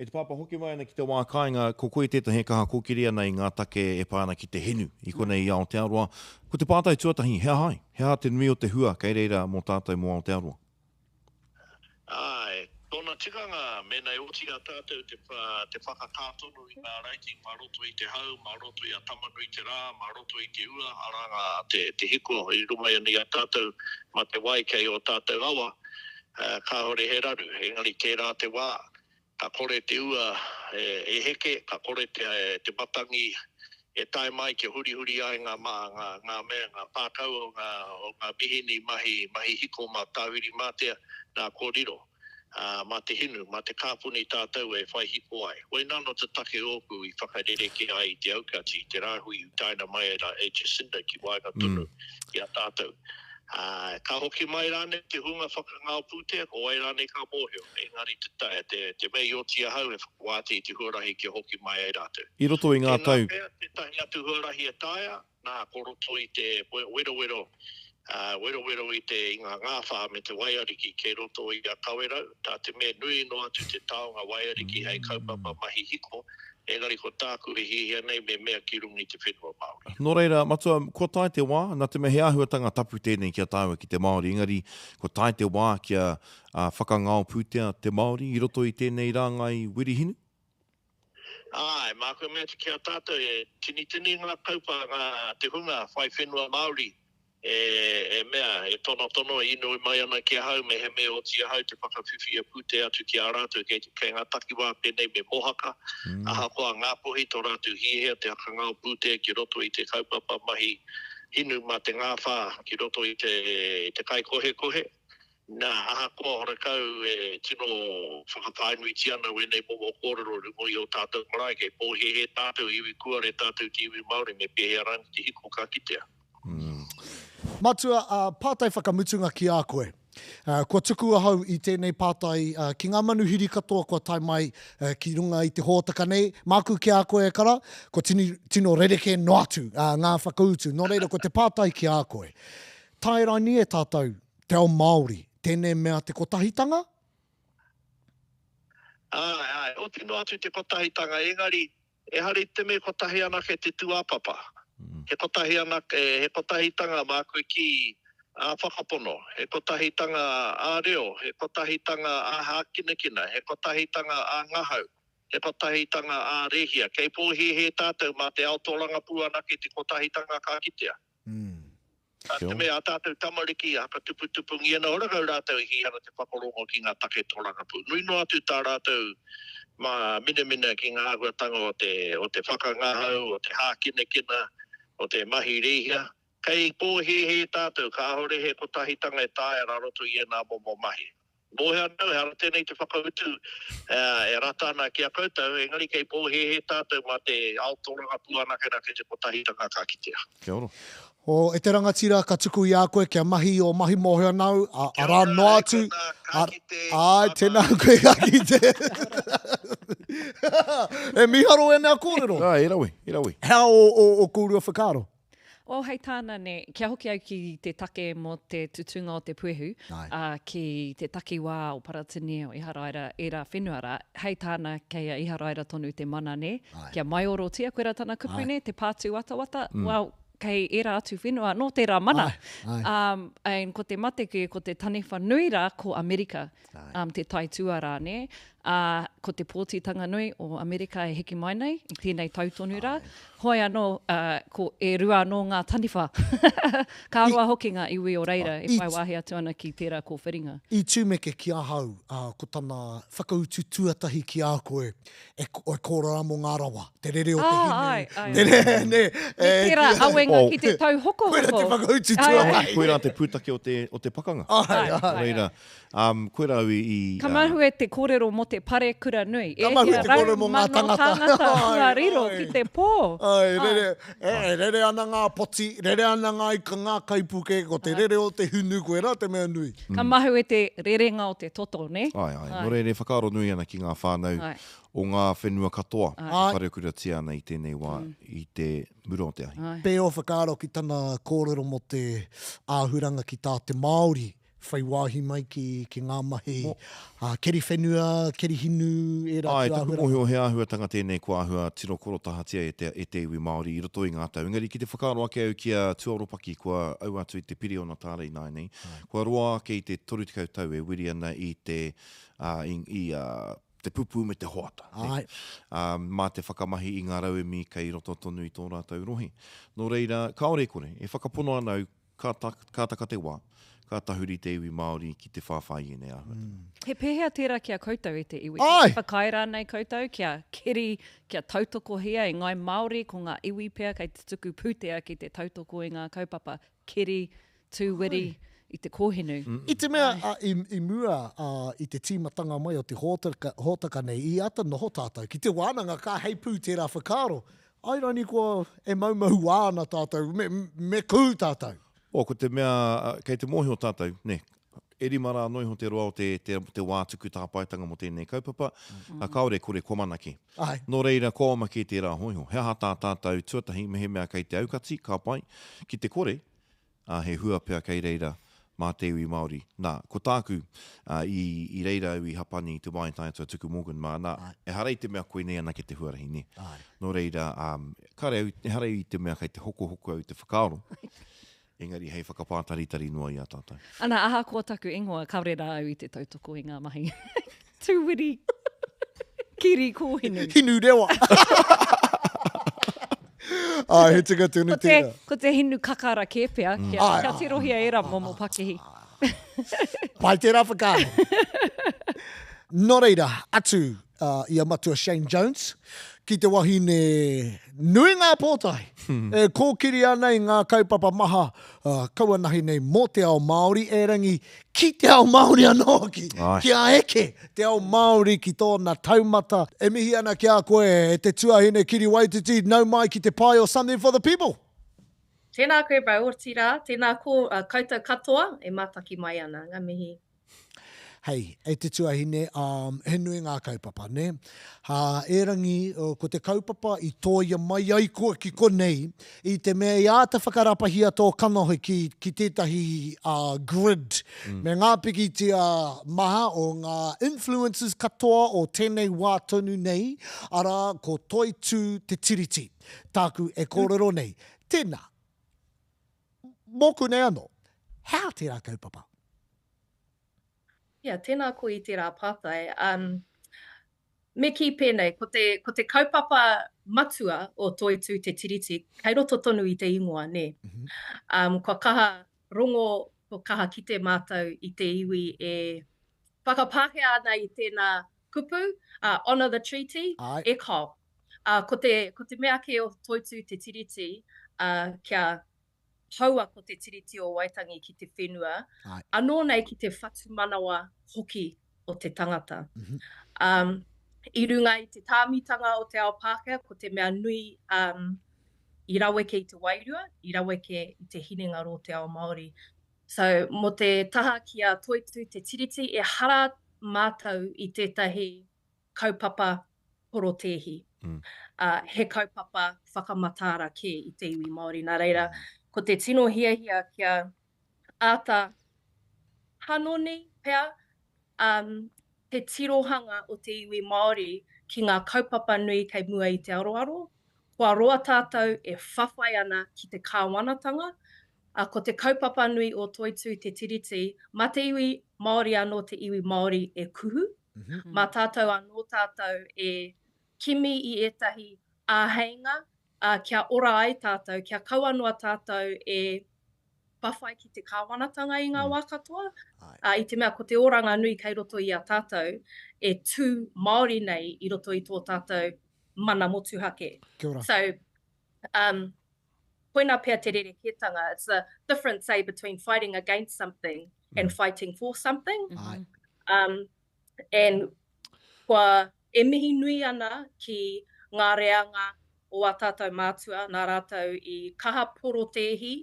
E te pāpā, hoki mai ana ki te wā kāinga, ko koe tētahi e kaha kōkiri ana i ngā take e pā ana ki te hinu i konei i Aotearoa. Ko te pātai tuatahi, he aha ai? He aha te nui o te hua kei reira mō tātou mō Aotearoa? Āe, tōna tikanga, mēnā e oti i a tātou te, te whakakā tonu i ngā raiti mā roto i te hau, mā roto i a Tama-nui-te-rā, mā roto i te ua, arā ngā, te, te hiko i runga i a tātou mā te wai kei ō tātou awa, kāore he raru, engari tērā te wā, ka kore te ua e heke, ka kore te matangi e tae mai kia hurihuri ai ngā ngā mea, ngā pākau o ngā o ngā mihini mahi mahi hiko mā Tāwhirimātea, nā kua riro, ā, mā te hinu, mā te kāpuni tātou e whai hiko ai. Koinā nō te take ōku i whakarerekē ai i te aukati, i te rāhui i utaina mai e Jacinda ki waenga tonu i a tātou. Ā, ka hoki mai rānei te hunga whakangao pūtea, ko wai rānei ka mōhio, engari te, te, te mea i oti ahau he whakawātea i te huarahi kia hoki mai ai rātou. I roto i ngā Tēnā tau. pea tētahi atu huarahi e taea, nā, ko roto i te werowero, ā, werowero i te, i ngā ngāwhā me te waiariki kei roto i a Kawerau, tā te mea nui noa atu te taonga waiariki hei kaupapa mahi hiko, Engari ko tāku e hiahia nei me mea ki runga i te whenua Māori. Nō reira, Matua, kua tae te wā, nā te mea he āhuatanga tapu tēnei ki a tāua ki te Māori, engari kua tae te wā kia whakangao pūtea te Māori i roto i tēnei rāngai wiri hinu? Āe, māku e mea atu ki a tātou, e tinitini ngā kaupa, ngā, te hunga whai whenua Māori E, e mea, e tonotono, e inoi mai ana ki ahau, me he mea oti ahau te whakawhiwhia pūtea atu ki a rātou kei, kei ngā takiwā pēnei me Mohaka, ahakoa Ngāpuhi tō rātou hiahia te hakangao pūtea ki roto i te kaupapa mahi hinu mā te ngāwhā ki roto i te, te kaikohekohe. Nā, ahakoa horekau e tino whakawhānuitia ana wēnei momo kōrero i runga i ō tātou marae, kei pōhēhē tātou, iwi kuare tātou te iwi Māori, me pēhea rānei te hiko ka kitea. Matua, pātai whakamutunga ki a koe. Kua tuku ahau i tēnei pātai ki ngā manuhiri katoa kua tae mai ki runga i te hōtaka nei. Māku ki a koe e kara, kua tini, tino rerekē noa atu ngā whakautu. Nō reira, ko te pātai ki a koe. Tae raini e tātou te ao Māori, tēnei mea te kotahitanga? Āe, āe, oti noa atu te kotahitanga, engari, ehara i te mea kotahi anake te tūāpapa. He kotahi anake, he kotahitanga māku e kī ā-whakapono, he kotahitanga ā-reo, he kotahitanga ā-hākinakina, he kotahitanga ā-ngahau, he kotahitanga ā-rēhia. Kei pōhēhē tātou mā te ao tōrangapū anake te kotahitanga ka kitea. Tā te mea, ā tātou tamariki, whakatuputupungia ana, ora kau rātou e hī ana te whakarongo ki ngā take tōrangapū. Nui noa atu tā rātou mā minamina ki ngā āhuatanga o te, o te whakangahau, o te hākinakina, o te mahi rēhia. Kei pōhēhē tātou, kāore he kotahitanga e taea rā roto i ēnā momo mahi. Mōhio ana au, ehara tēnei te whakautu e rata ana ki a koutou, engari kei pōhēhē tātou mā te ao tōrangapū anakenake te kotahitanga ka kitea. Kia ora. O, e te rangatira, ka tuku i a koe kia mahi i ō mahi mōhio ana au, a, arā noa atu. Ka kite. Āe, tēnā koe ka kite. E mīharo ēnei kōrero. Ā, e rawe, e rawe. Hea o, o, o kōrua whakaaro? Well, hei tāna nē, kia hoki au ki te take mō te tutūnga o te puehu, ā, ki te takiwā o Paratene, o Iharaira, ērā whenua rā, hei tāna kei a Iharaira tonu te mana nē, kia maiorotia, koirā tana kupu nē, te pātūwatawata, well, kei ērā atu whenua anō tērā mana. Um, and ko te mate kē, ko te taniwha nui rā ko Amerika, um, te taituarā nē. Ā, ko te pōtitanga nui o Amerika e hiki mai nei, i tēnei tau tonu rā. Hoi anō, ā, ko e rua anō ngā taniwha. Ka roa hoki ngā iwi o reira e whai wāhi atu ana ki tērā kōwhiringa. I tumeke ki ahau, ā, ko tana whakautu tuatahi ki a koe, e, e kōrero ana mō ngā rawa, te rere o te hinu. Ā, āe, āe. Te rere, nē, Me tērā awenga ki te tauhokohoko. Koirā te whakautu tuatahi. Koirā te pūtake o te, o te pakanga. Āe, āe. Reira, Um, koirā au i... i Ka mahue te kōrero mō te parekura nui. Ka mahue te kōrero mō ngā tangata. E hia rau mano tāngata kua riro ki te pō. Ai, rere, e, rere ana ngā poti, rere ana ngā ika, ngā kaipuke, ko te rere o te hunu, koirā te mea nui. Ka mahue te rerenga o te toto, nē? Ai, ai. Nō reira e whakaaro nui ana ki ngā whānau o ngā whenua katoa e parekuratia ana i tēnei wā, i te mura o te ahi. Pē ō whakaaro ki tana kōrero mō te āhuranga ki tā te Māori whai wāhi mai ki, ki ngā mahi ā, keri whenua, keri hinu, ērā Āe, atu taku āhuaranga. mōhio he āhuatanga tēnei kua āhua tino korotahatia e te, e te iwi Māori i roto i ngā tau. Engari ki te whakaaro ake au ki a Tuaropaki kua au atu i te piriona tāra ināianei, kua roa ake i te 30 tau e wiri ana i te, ā, i, i, ā, te pupū me te hoata, nē? Āe. Ā, mā te whakamahi i ngā rauemi kei roto tonu i tō rātou rohe. Nō reira, kāore e kore, e whakapono ana au Ka, ka taka te wā, ka tahuri te iwi Māori ki te whāwhā i ēnei āhuatanga. He pēhea tērā ki a koutou e te iwi? Āe! Kei te whakaae rānei koutou kia keri, kia tautokohia e ngāi Māori, ko ngā iwi pea kei te tuku pūtea ki te tautoko i ngā kaupapa keri, tūwiri, i te kōhinu? I te mea, i, i mua, i te tīmatanga mai o te hōtaka, hōtaka nei, i āta noho tātou ki te wānanga ka heipū tērā whakaaro. Ai rani kua e maumauā ana tātou, me, me kū tātou. Oh, ko te mea, kei te mōhio tātou, nē, e rima rā noa iho te roa o te, te, te wā tuku tāpaetanga mō tēnei kaupapa, mm. kāore e kore kua mana kē. Ai. Nō reira, kua oma kē tērā hōiho. He aha tā tātou tuatahi, mehemea kei te aukati, ka pai, ki te kore, ā, he hua pea kei reira mā te iwi Māori. Nā, ko tāku, ā, i, i reira au i Hapani i te wā i tae atu a Tuku Morgan mā, nā, ehara i te mea koinei anake te huarahi, nē. Nō reira, ā, kāre au, ehara i te mea kei te hokohoko au i te whakaaro, engari hei whakapātaritari noa i a tātou. Ana, ahakoa taku ingoa, kāore rā au i te tautoko i ngā mahi tūwiri kiri kōhinu. Hinu rewa. Āe, he tika tonu Ko te, tērā. ko te hinu kakara kē pea, kia, Āe, kia āe, tirohia ērā momo pakihi. Pai tērā whakaaro. Nō reira, atu uh, i a Matua Shane Jones ki te wahine nui ngā pōtae e kōkiri ana i ngā kaupapa maha uh, kaua nahi nei mō te ao Māori, erangi ki te ao Māori anō hoki, kia eke te ao Māori ki tōna taumata. E mihi ana ki a koe e te tuahine Kiri Waititi, nau mai ki te pae o Something for the People! Tēnā koe bro, otirā, tēnā ko, uh, koutou katoa e mātaki mai ana. Ngā mihi. Hei, e te tuahine, um, he nui ngā kaupapa, nē? Ha, erangi, ko te kaupapa i tōia mai ai koe ki konei, i te mea i āta whakarapahia tō kanohi ki, ki tētahi uh, grid, mm. me ngā pikitia maha o ngā influencers katoa o tēnei wā tonu nei, arā, ko Toitū Te Tiriti, tāku e kōrero nei. Tēnā, mōku nei anō, he aha tērā kaupapa? Yeah, tēnā koe i tērā pātai. Um, me kī pēnei, ko te, ko te kaupapa matua o Toitū Te Tiriti, kei roto tonu i te ingoa, nē. Mm -hmm. um, kua kaha rongo, kua kaha kite mātou i te iwi e whakapākehā ana i tēnā kupu, uh, honour the treaty, Ai. e kao. Uh, ko, te, ko te mea ake o Toitū Te Tiriti, uh, kia... poua ko te Tiriti o Waitangi ki te whenua, anō nei ki te whatumanawa hoki o te tangata. Um, i runga i te tāmitanga o te ao Pākehā, ko te mea nui um, i raweke i te wairua, i raweke i te hinengaro o te ao Māori. So, mō te taha ki a Toitū Te Tiriti, ehara mātou i tētahi kaupapa porotēhi. Mm. Uh, he kaupapa whakamataara kē i te iwi Māori. Nā reira, ko te tino hiahia kia āta panoni pea um, te tirohanga o te iwi Māori ki ngā kaupapa nui kei mua i te aroaro. Kua roa tātou e whawhai ana ki te kāwanatanga, ā, ko te kaupapa nui o Toitū Te Tiriti, mā te iwi Māori anō te iwi Māori e kuhu, mā tātou anō tātou e kimi i ētahi āheinga, ā, kia ora ai tātou, kia kaua noa tātou e whawhai ki te kāwanatanga i ngā wā katoa, ā, i te mea ko te oranga nui kei roto i a tātou e tū Māori nei i roto i tō tātou mana motuhake. Kia ora. So, um, koina pea te rerekētanga, it's the difference, say, between fighting against something and mm. fighting for something. Ai. Um, and kua e mihi nui ana ki ngā reanga o ā tātou mātua, nā rātou i kaha porotēhi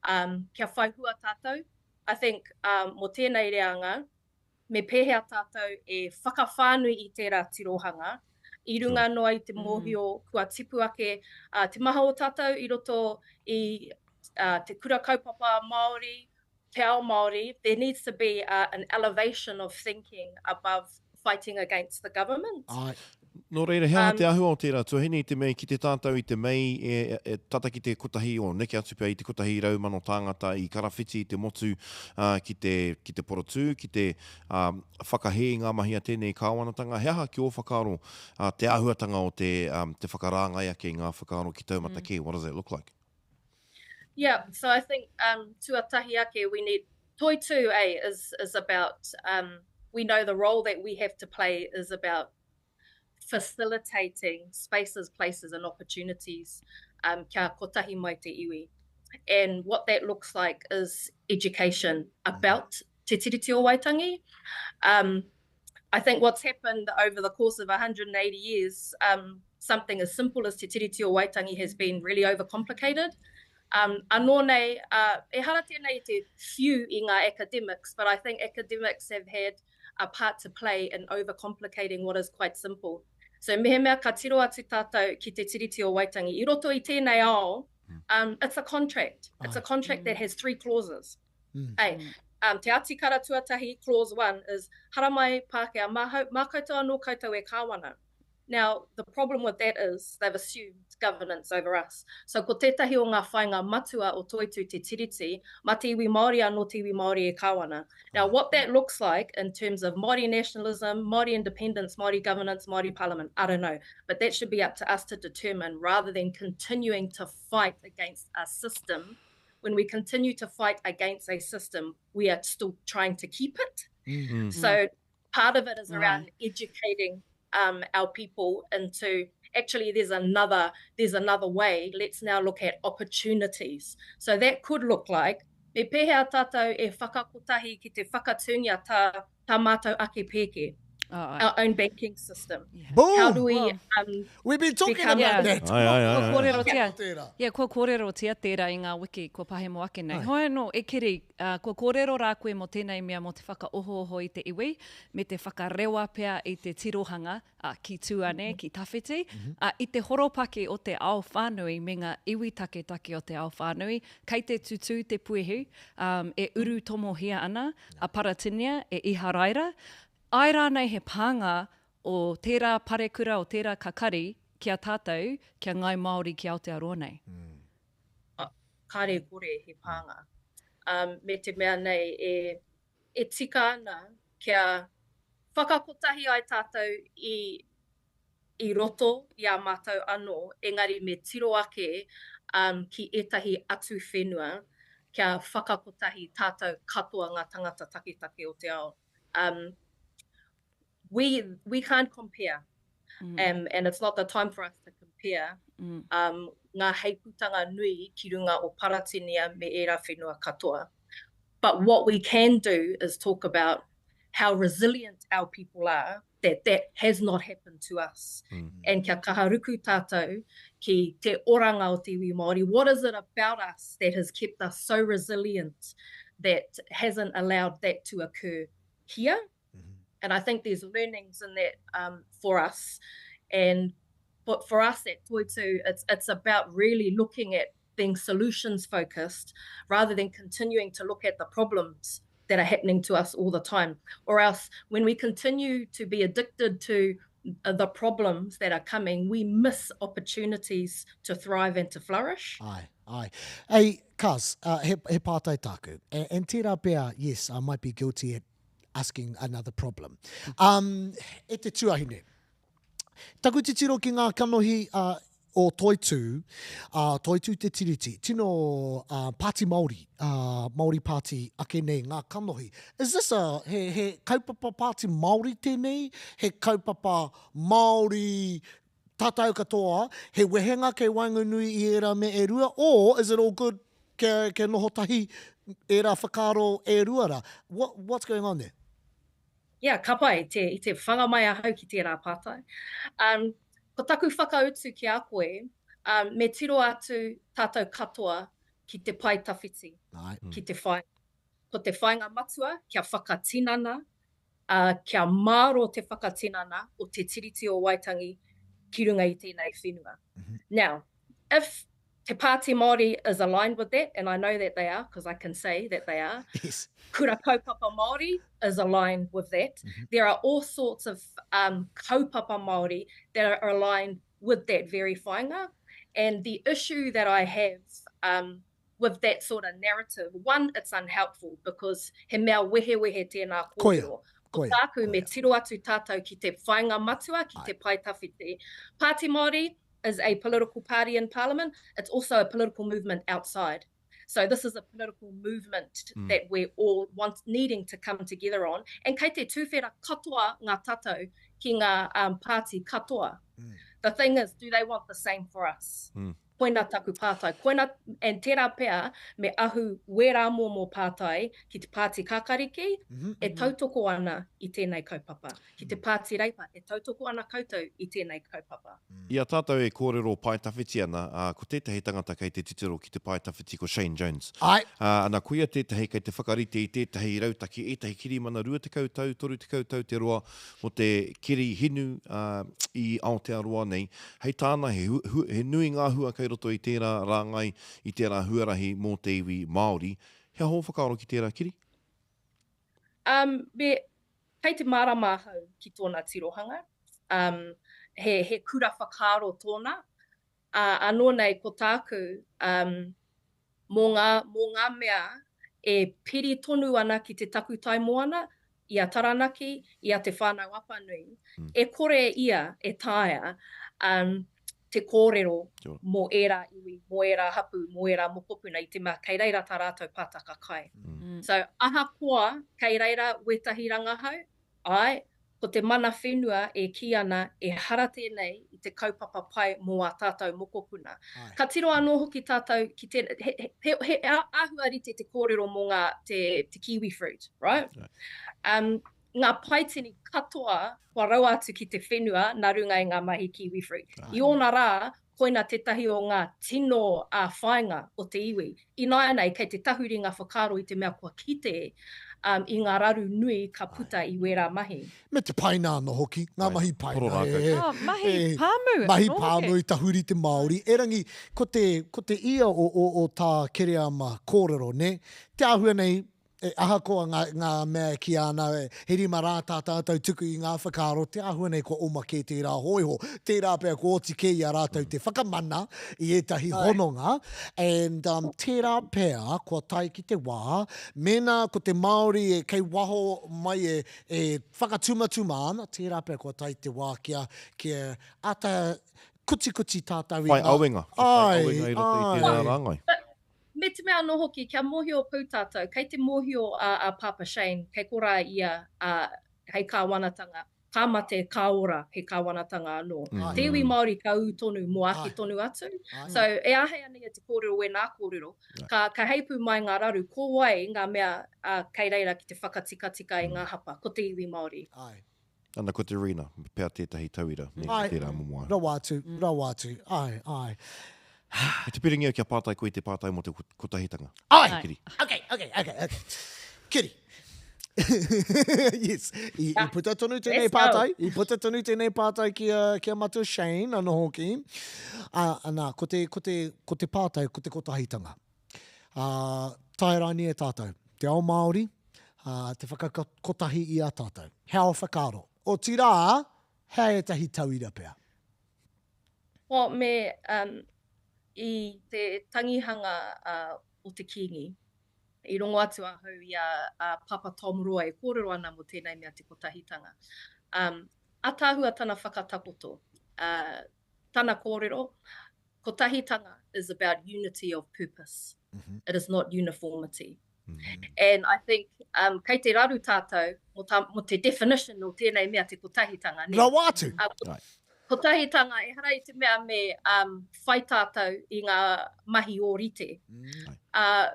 um, kia whai hua tātou. I think um, mō tēnei reanga, me pēhea tātou e whakawhānui i tērā tirohanga, i runga noa i te mōhio kua tipu ake uh, te maha o tātou i roto i uh, te kura kaupapa Māori, te ao Māori, there needs to be uh, an elevation of thinking above fighting against the government. Ai. Nō reira, he aha te āhua o tērā tuahine i te mea i kite tātou i te Mei e, e tata ki te kotahi, o neke atu pea i te 100,000 tāngata i karawhiti i te motu ā, ki te, ki te porotū, ki te ā, whakahē i ngā mahi a tēnei kāwanatanga. He aha ki ō whakaaro ā, te āhuatanga o te, ā, te whakarāngai ake i ngā whakaaro ki taumata kē? What does that look like? Yeah, so I think um, tuatahi ake, we need, toitū eh, is, is about, um, we know the role that we have to play is about facilitating spaces, places and opportunities um, kia kotahi mai te iwi. And what that looks like is education about Te Tiriti o Waitangi. Um, I think what's happened over the course of 180 years, um, something as simple as Te Tiriti o Waitangi has been really overcomplicated. Um, anō nei, uh, ehara tēnei i te whiu i ngā academics, but I think academics have had a part to play in overcomplicating what is quite simple. So mehemea ka tiro atu tātou ki Te Tiriti o Waitangi, i roto i tēnei ao, um, it's a contract. It's a contract that has three clauses. Mm. Ei, um, te atikara tuatahi, clause one, is haramai Pākehā, mā, mā koutou anō koutou e kāwana. Now, the problem with that is they've assumed governance over us. So ko tētahi o ngā whāinga matua o Toitū Te Tiriti, mā te iwi Māori anō te iwi Māori e kāwana. Now, what that looks like in terms of Māori nationalism, Māori independence, Māori governance, Māori parliament, I don't know. But that should be up to us to determine rather than continuing to fight against a system when we continue to fight against a system, we are still trying to keep it. Mm. So part of it is around right. educating um, our people into actually there's another there's another way. Let's now look at opportunities. So that could look like me pēhea tātou e whakakotahi ki te whakatūngia tā, tā mātou ake pēke. Oh, our own banking system. Yeah. Boom! How do we um, We've been talking become, about yeah. that. Ai, ai, ai, ai. Kua kōrerotia, yeah, kua kōrerotia tērā i ngā wiki kua pahemo ake nei. Hoi anō, e Keri, uh, kua kōrero rā koe mō tēnei mea mō te whakaohooho i te iwi, me te whakarewa pea i te tirohanga uh, ki tua, nē, ki tawhiti, mm -hmm. uh, i te horopaki o te ao whānui me ngā iwi taketake o te ao whānui, kei te tutū te puehu, um, e urutomohia ana a Paratinia e Iharaira, Āe rānei he pānga o tērā parekura, o tērā kakari ki a tātou, ki a Ngāi Māori ki Aotearoa nei? Kāre kore he pānga. Um, me te mea nei e, e tika ana kia whakakotahi ai tātou i, i roto i a mātou anō, engari me tiro ake um, ki ētahi atu whenua kia whakakotahi tātou katoa ngā tangata taketake o te ao. Um, we, we can't compare. Mm. Um, and it's not the time for us to compare. pea um, ngā heipūtanga nui ki runga o Paratinia me ērā whenua katoa. But what we can do is talk about how resilient our people are, that that has not happened to us. Mm. And kia kaha ruku tātou ki te oranga o te iwi Māori. What is it about us that has kept us so resilient that hasn't allowed that to occur here? Mm -hmm. And I think there's learnings in that um, for us. And but for us at Toitu, it's, it's about really looking at being solutions focused rather than continuing to look at the problems that are happening to us all the time. Or else, when we continue to be addicted to uh, the problems that are coming, we miss opportunities to thrive and to flourish. Aye, aye. Hey, Kaz, uh, he, he pātai tāku. And, and tērā pea, yes, I might be guilty at asking another problem. Um, e te tuahine, Taku titiro ki ngā kanohi uh, o Toitū, uh, Toitū Te Tiriti, tino uh, Pāti Māori, uh, Māori Party ake nei ngā kanohi. Is this a, he, he kaupapa Pāti Māori tēnei? He kaupapa Māori tātou katoa, he wehenga kei waenganui i ērā me e rua, or is it all good kia, kia noho tahi ērā whakaaro e rua rā? What, what's going on there? Yeah, ka pai, te, i te whanga mai ahau ki tērā pātai. Um, ko taku whakautu ki a koe, um, me tiro atu tātou katoa ki te pae tawhiti, Ai. ki te whai. Ko te whāinga matua kia whakatinana, ā, kia mārō te whakatinana o Te Tiriti o Waitangi ki runga i tēnei whenua. Now, if Te Pāti Māori is aligned with that, and I know that they are, because I can say that they are. Yes. Kura Kaupapa Māori is aligned with that. Mm -hmm. There are all sorts of um, kaupapa Māori that are aligned with that very whāinga. And the issue that I have um, with that sort of narrative, one, it's unhelpful because he mea wehewehe tēnā kōrero. Ko tāku me tiro atu tātou ki te whāinga matua, ki te pae tawhiti. Pāti Māori is a political party in Parliament, it's also a political movement outside. So this is a political movement mm. that we're all want, needing to come together on. And kei te tūwhera katoa ngā tatau ki ngā um, pāti katoa. Mm. The thing is, do they want the same for us? Mm. Koina taku pātai. Koina, and tērā pea me ahu wērā momo pātai ki te Pāti Kākariki mm -hmm. e tautoko ana i tēnei kaupapa. Ki te Pāti Reipa e tautoko ana koutou i tēnei kaupapa. I a tātou e kōrero pae tawhiti ana, ā, ko tētahi tangata kei te titiro ki te pae tawhiti ko Shane Jones. Āe. Ā, ana, koia tētahi kei te whakarite i tētahi rautaki, ētahi kirimana 20 tau, 30 tau te roa mō te keri hinu, ā, i Aotearoa nei. Hei tāna, he, hu, he nui ngā hua kei roto i tērā rāngai, i tērā huarahi mō te iwi Māori. He aha ō whakaaro ki tērā, Kiri? Um, me, kei te mārama ahau ki tōna tirohanga. Um, he, he kura whakaaro tōna. Ā, anō nei ko tāku, um, mō ngā, mō ngā mea e piri tonu ana ki te takutai moana, i a Taranaki, i a Te Whānau-a-Apanui, e kore ia e taea um, te kōrero mō ērā iwi, mō ērā hapū, mō ērā mokopuna i te mea kei reira tā rātou pātaka kai. So, ahakoa kei reira wētahi rangahau, Āe, ko te mana whenua e kī ana ehara tēnei i te kaupapa pai mō ā tātou mokopuna. Ka tiro anō hoki tātou ki te, he, he, he āhua rite te kōrero mō ngā, te, te kiwi fruit, right? Um, ngā paitini katoa kua raua atu ki te whenua nā runga i ngā mahi kiwi fruit. I ōna rā, koina tētahi o ngā tino whāinga o te iwi. Ināianei, kei te tahuri ngā whakaaro i te mea kua kite um, i ngā raru nui ka puta i wērā mahi. Me te paina anō hoki, ngā mahi paina. E, e, oh, mahi pāmu. Mahi pāmu i tahuri te Māori. Erangi, ko te, ko te ia o, o, o tā Kereama kōrero, ne? Te āhua nei, E, ahakoa ngā, ngā mea e kīia ana, he rima rā tā tātou tuku i ngā whakaaro, te āhua nei kua oma kē tērā hōiho. Tērā pea kua oti kē i a rātou te whakamana i ētahi hononga, and um, tērā pea kua tae ki te wā, mēnā ko te Māori e kei waho mai e, e whakatumatuma ana, tērā pea kua tae te wā kia, kia āta kutikuti tātou i ngā... Whai awenga, kia whai awenga i roto i tērā rāngai. Me te mea anō hoki, kia mōhio pū tātou, kei te mōhio a, a Pāpā Shane, kei korā ia a, hei kāwanatanga. Ka mate, ka ora he kāwanatanga anō. Mm. Te iwi Māori ka ū tonu mō ake tonu atu. So, e āhei ana ia te kōrero wēnā kōrero. Ka, ka heipū mai ngā raru, ko wai ngā mea uh, kei reira ki te whakatikatika i ngā hapa? Ko te iwi Māori. Ai. Ana, ko te Rina, pea tētahi tauira, me Ai. tērā momo āhua. Rawa atu, rawa atu. Ai, ai. I te piringi au kia pātai koe i te pātai mō te kotahitanga. Ai! Kiri. Okay, okay, okay, okay. Kiri. yes. I, i puta tonu tēnei Let's go. pātai, i puta tonu tēnei pātai ki a, ki a Matua Shane anō hoki. Ā, anā, ko te, ko te, ko te pātai, ko te kotahitanga. Ā, tae rānei e tātou, te ao Māori, ā, te whakakotahi i a tātou. He ao whakaaro. Otirā, hea ētahi tauira pea? Well, me, um, i te tangihanga uh, o te Kīngi, i rongo atu ahau i a, a Papa Tom Roa e kōrero ana mō tēnei mea te kotahitanga. Um, ataahua tana whakatakoto, uh, tana kōrero, kotahitanga is about unity of purpose. Mm -hmm. It is not uniformity. Mm -hmm. And I think um, kei te raru tātou mō, tā, mō te definition o tēnei mea te kotahitanga. Ne? Rawa atu! Uh, right. Kotahitanga, ehara i te mea me um, whai tātou i ngā mahi ōrite. Mm. Uh,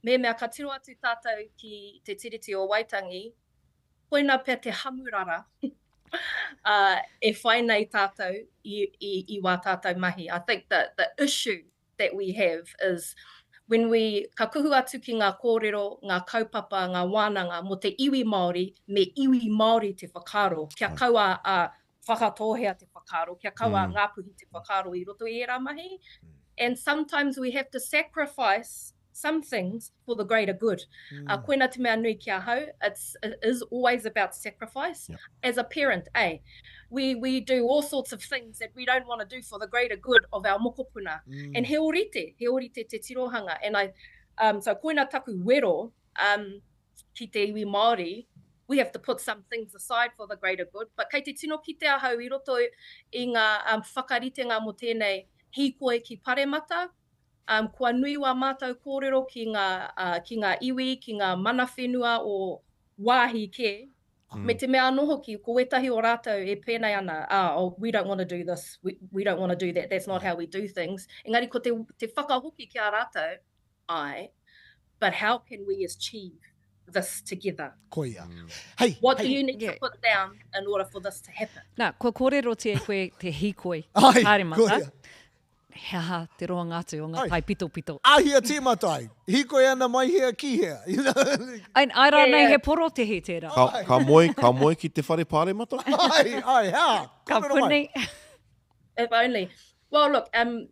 Mehemea ka tiro atu tātou ki te Tiriti o Waitangi, koina pea te hamurara e whai nei tātou i, i, i wā tātou mahi. I think the, the issue that we have is when we, ka kuhu atu ki ngā kōrero, ngā kaupapa, ngā wānanga mō te iwi Māori, me iwi Māori te whakaaro, kia kaua a Whakatōhea te whakaaro, kia kaua a Ngāpuhi te whakaaro i roto i ērā mahi. And sometimes we have to sacrifice some things for the greater good. Mm. Uh, koina te mea nui ki ahau, it's, it is always about sacrifice. Yeah. As a parent, eh, we, we do all sorts of things that we don't want to do for the greater good of our mokopuna. Mm. And he orite, he orite te tirohanga. And I, um, so koina taku wero um, ki te iwi Māori, we have to put some things aside for the greater good, but kei te tino kite ahau i roto i ngā um, whakaritenga mō tēnei hīkoi ki Paremata, um, kua nui wā mātou kōrero ki ngā, uh, ki ngā iwi, ki ngā mana whenua o wāhi kē, mm. me te mea anō hoki, ko wētahi o rātou e pēnei ana, ah, oh, we don't want to do this, we, we don't want to do that, that's not how we do things. Engari ko te, te whakahoki ki a rātou, Āe, but how can we achieve this together? Koia. Hei, What hei. do you need to put down in order for this to happen? Nā, kua kōrerotia e koe te hīkoi Ai, Pāremata. koia. He aha te roanga atu o ngā Ai. taipitopito? Āhia tīmata ai. Hīkoi ana mai hea ki hea. You know? Ai, ai rānei Yeah, yeah. he porotehi tērā? Ka, ka moe, ka moe ki te whare pāremata? Ai, ai, hea. Ka Kōrero mai. puni. If only. Well, look, um,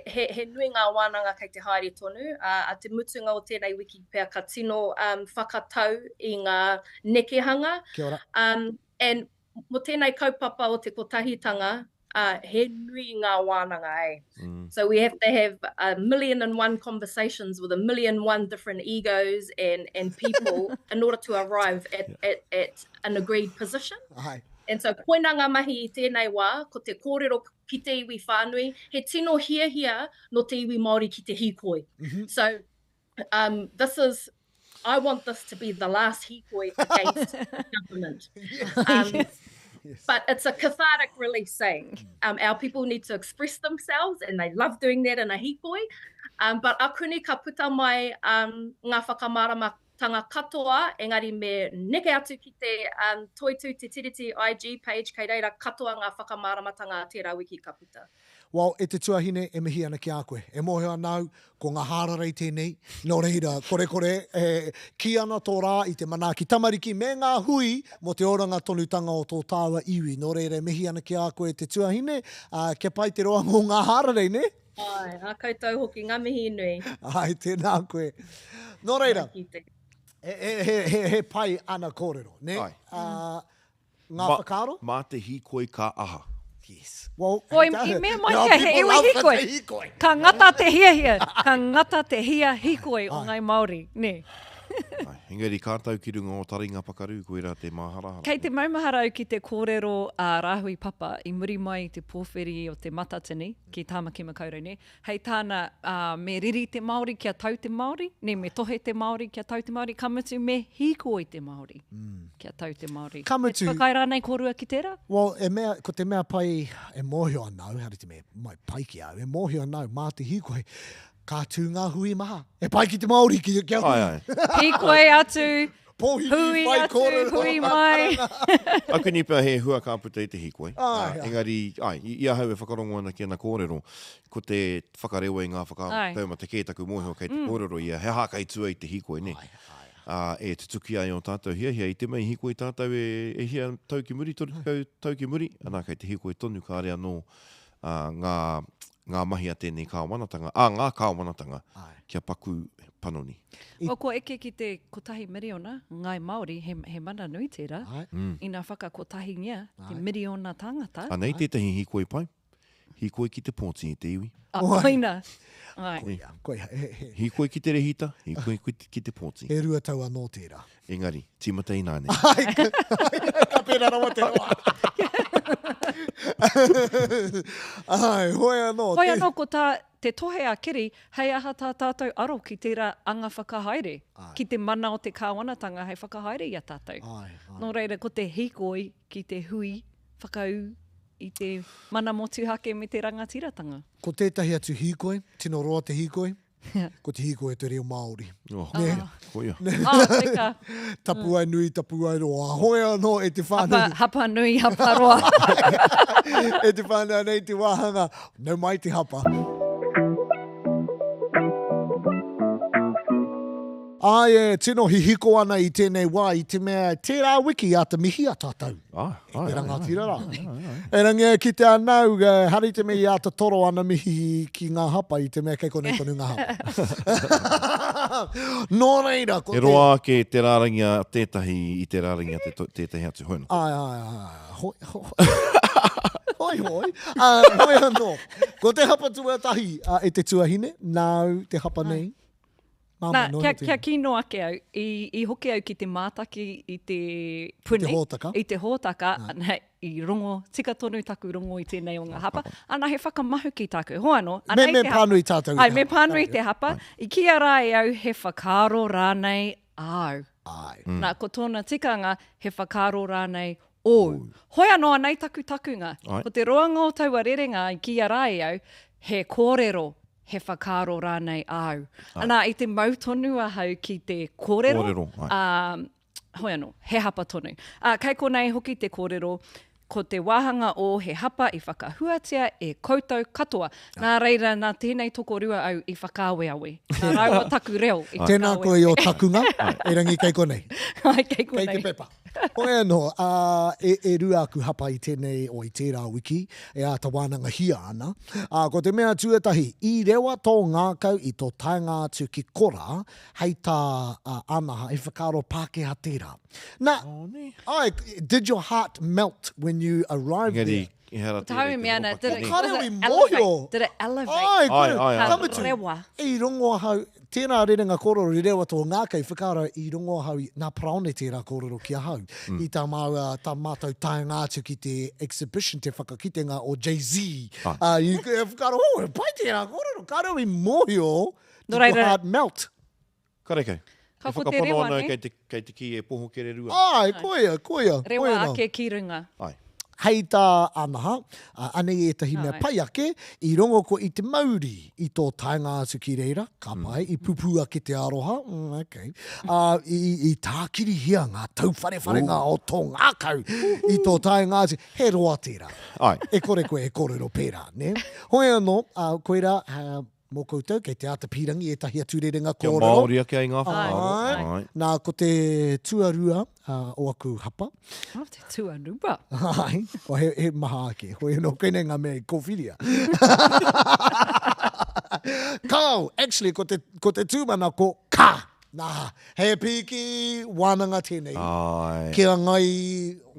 he, he nui ngā wānanga kei te haere tonu, ā, a te mutunga o tēnei wiki pea ka tino um, whakatau i ngā nekehanga. Kia ora. Um, and mō tēnei kaupapa o te kotahitanga, uh, he nui ngā wānanga, eh? Mm. So we have to have a million and one conversations with a million one different egos and, and people in order to arrive at, yeah. at, at an agreed position. Ai. And so koina ngā mahi i tēnei wā, ko te kōrero ki te iwi whānui, he tino hiahia nō te iwi Māori ki te hīkoi. Mm -hmm. So, um, this is, I want this to be the last hīkoi against government. Yes. Um, yes. Yes. But it's a cathartic release, eh? Um, our people need to express themselves and they love doing that in a hīkoi. Um, but akuni ka puta mai um, ngā whakamārama tanga katoa, engari me neke atu ki te um, Toitū Te Tiriti IG page, kei reira katoa ngā whakamāramatanga a tērā wiki ka puta. Well, e te tuahine, e mihi ana ki a koe. E mōhio ana au, ko ngā hārarei tēnei, nō reira, korekore, e kī ana tō rā i te manaaki tamariki me ngā hui mō te oranga tonutanga o tō tāua iwi. Nō reira, e mihi ana ki a koe e te tuahine, ā, kia pai te roanga o ngā hārarei, nē? Āe, a koutou hoki, ngā mihi nui. Āe, tēnā koe. Nō reira, he, he, he, he, he pai ana kōrero, nē? Āe. Ā, ngā Ma, whakaaro? mā te hīkoi ka aha? Yes. Well, Oi, i mea mai kia he iwi hīkoi. hīkoi. Ka ngata te hiahia, ka ngata te hia hīkoi o Ngāi Māori, nē. Ai, engari ka tau ki runga o taringa pakaru, koirā te māharahara. Kei te maumahara au ki te kōrero a Rāhui Papa i muri mai i te pōwhiri o Te Matatini ki Tāmaki Makaurau, nē? Hei tāna, ā, me riri te Māori kia tau te Māori, nē, me tohe te Māori kia tau te Māori, ka mutu me hīkoi te Māori kia tau te Māori. Ka mutu. He whakaae rānei kōrua ki tērā? Well, e mea, ko te mea pai e mōhio ana au, haere te mea mai pai ki a au, e mōhio ana au mā te hīkoi, ka tū ngā hui maha. E pai ki te Māori, ki, kia hui. Ai, ai. Hīkoi atu, Pōhiri, hui whai atu, kōrero, hui mai. karanga. Akuni pea he hua ka puta i te hīkoi. Ai, ai. Engari, ai, i, i ahau e whakarongo ana ki ana kōrero, ko te whakarewa i ngā whakaaro Ai. taumata kē taku mōhio kei te kōrero ia, he aha kei tua i te hīkoi, nē? Ai, ai. Ā, e tutuki ai ō tātou hiahia. I te mea i hīkoi tātou e, e hia tau ki muri, 30 tau ki muri, anā, kei te hīkoi tonu kāre anō ā, ngā, ngā mahi a tēnei kāwanatanga, ā ngā kāwanatanga, kia paku panoni. Well, kua eke ki te kotahi miriona, Ngāi Māori, he, he mana nui tērā, ina whakakotahingia te miriona tāngata. Anei tētahi hīkoi pai, hīkoi ki te pōti i te iwi. A, koina. Āe. Koia, koia, he, he. Hīkoi ki te rehita, hīkoi ki te pōti. E 2 tau anō tērā. Engari, tīmata ināianei. Ai, ka pērā rawa te roa. Ai, hoi anō. Hoi anō, ko tā te tohe a Keri, hei aha tā tātou aro ki tērā anga whakahaere, ki te mana o te kāwanatanga hei whakahaere i a tātou. Nō reira, ko te hīkoi ki te hui whakaū i te mana motuhake me te rangatiratanga. Ko tētahi atu hīkoi, tino roa te hīkoi, ko te hīkoi o te reo Māori. Oh, Nē? Koia. Oh, teka. Tapuae nui, tapuae roa. Hoi anō e te whānau. Hapa, hapa nui, hapa roa. E te whānau nei te wāhanga, nau mai te hapa. Āe, e tino hihiko ana i tēnei wā i te mea tērā wiki āta mihia tātou. Āe, E āe, te āe, rangatira rā. āe, āe, āe. Erangi e kite ana au, hari te mea i āta toro ana mihi ki ngā hapa i te mea kei konei tonu ngā hapa. Nō reira, ko He te... roa ake te rārangi a tētahi i te rārangi a te, tētahi atu hoi nō. Āe, āe, āe, hoi, hoi, hoi, hoi, ā, hoi anō. Ko te hapa tuatahi e te tuahine, nāu te hapa nei. Māmā Nā, noa kia, iho tēnei. kia kino ake au, i, i hoki au ki te mātaki i te puni. I te hōtaka. I te hōtaka, ana, i rongo, tika tonu taku rongo i tēnei o ngā hapa. Ana, he whakamahuki tāku. Hoi anō, Me, anei me te hapa. pānui tātou i Ai, te me hapa. pānui te hapa. I kīia rā e au, he whakaaro rānei āu. Ai. Nā, ko tōna tikanga, he whakaaro rānei ōu. Hoi anō, anei taku takunga. Ai. Ko te roanga o taua rerenga i kīia rā e au, he kōrero, he whakaaro rānei āu. Ana, i te mau tonu ahau ki te kōrero, Kōrero, ai. ā, hoi anō, he hapa tonu. Ā, kei konei hoki te kōrero, ko te wāhanga o he hapa i whakahuatia e koutou katoa. Nā reira, nā tēnei tokorua au i whakaaweawe. Nā rāua taku reo i Tēnā koe i ō takunga, erangi kei konei. Ai, kei konei. Kei te pepa. Hoi anō, ā, e, e rua aku hapa i tēnei, o i tērā wiki, e āta wānangahia ana. Ā, ko te mea tuatahi, i rewa tō ngākau i tō taenga atu ki korā, hei tā a Anaha, he whakaaro Pākehā tērā. Nā, āe, did your heart melt when you arrived Engari, there? ehara Ko tāu tērā e i te mea ana, horopaki, did it, nē? Kāre was au i it mōhio. elevate? Did it elevate? Āe, Āe, koe, āe, āe. ka mutu, Rewa. i rongo ahau, tērā rerenga kōrero i rewa tō ngākau, whakaaro i rongo ahau, nā Paraone tērā kōrero ki ahau, i tā māua, tā mātou taenga atu ki te exhibition, te whakakitenga o Jay-Z. Ā, i whakaaro, oh, he pai tērā kōrero, kāre au i mōhio, Nō did your reira- heart melt? Karekau. Ka E ko te whakapono rewa, ana nē? kei te, kei te kī e poho kererua. Āe, koia, koia, Rewa koia rā. ake ki runga. Āe. Hei tā Anaha, anei ētahi mea Āe. pai ake, i rongo koe i te mauri i tō taenga atu ki reira, ka pai, i pupū ake te aroha, mm, okay. Ā, i, i tākirihia ngā tauwharewharenga o tō ngākau i tō taenga atu, he roa tērā. Āe. E kore koe e kōrero pērā, nē? Hoi anō, ā, koirā, ā, mō koutou, kei te āta pīrangi ētahi atu rerenga Kia kōrero. Māori ake ai ngā whakaaro. Āe. Āe. Nā, ko te tuarua o aku hapa. Oh, te tuarua. Āe, oh, he, he maha ake. Hoi anō, koinei ngā mea i kōwhiria. Kāo, actually, ko te, ko te tūmanako, ka! Nā, he pīki wānanga tēnei. Āe. Ki a ngai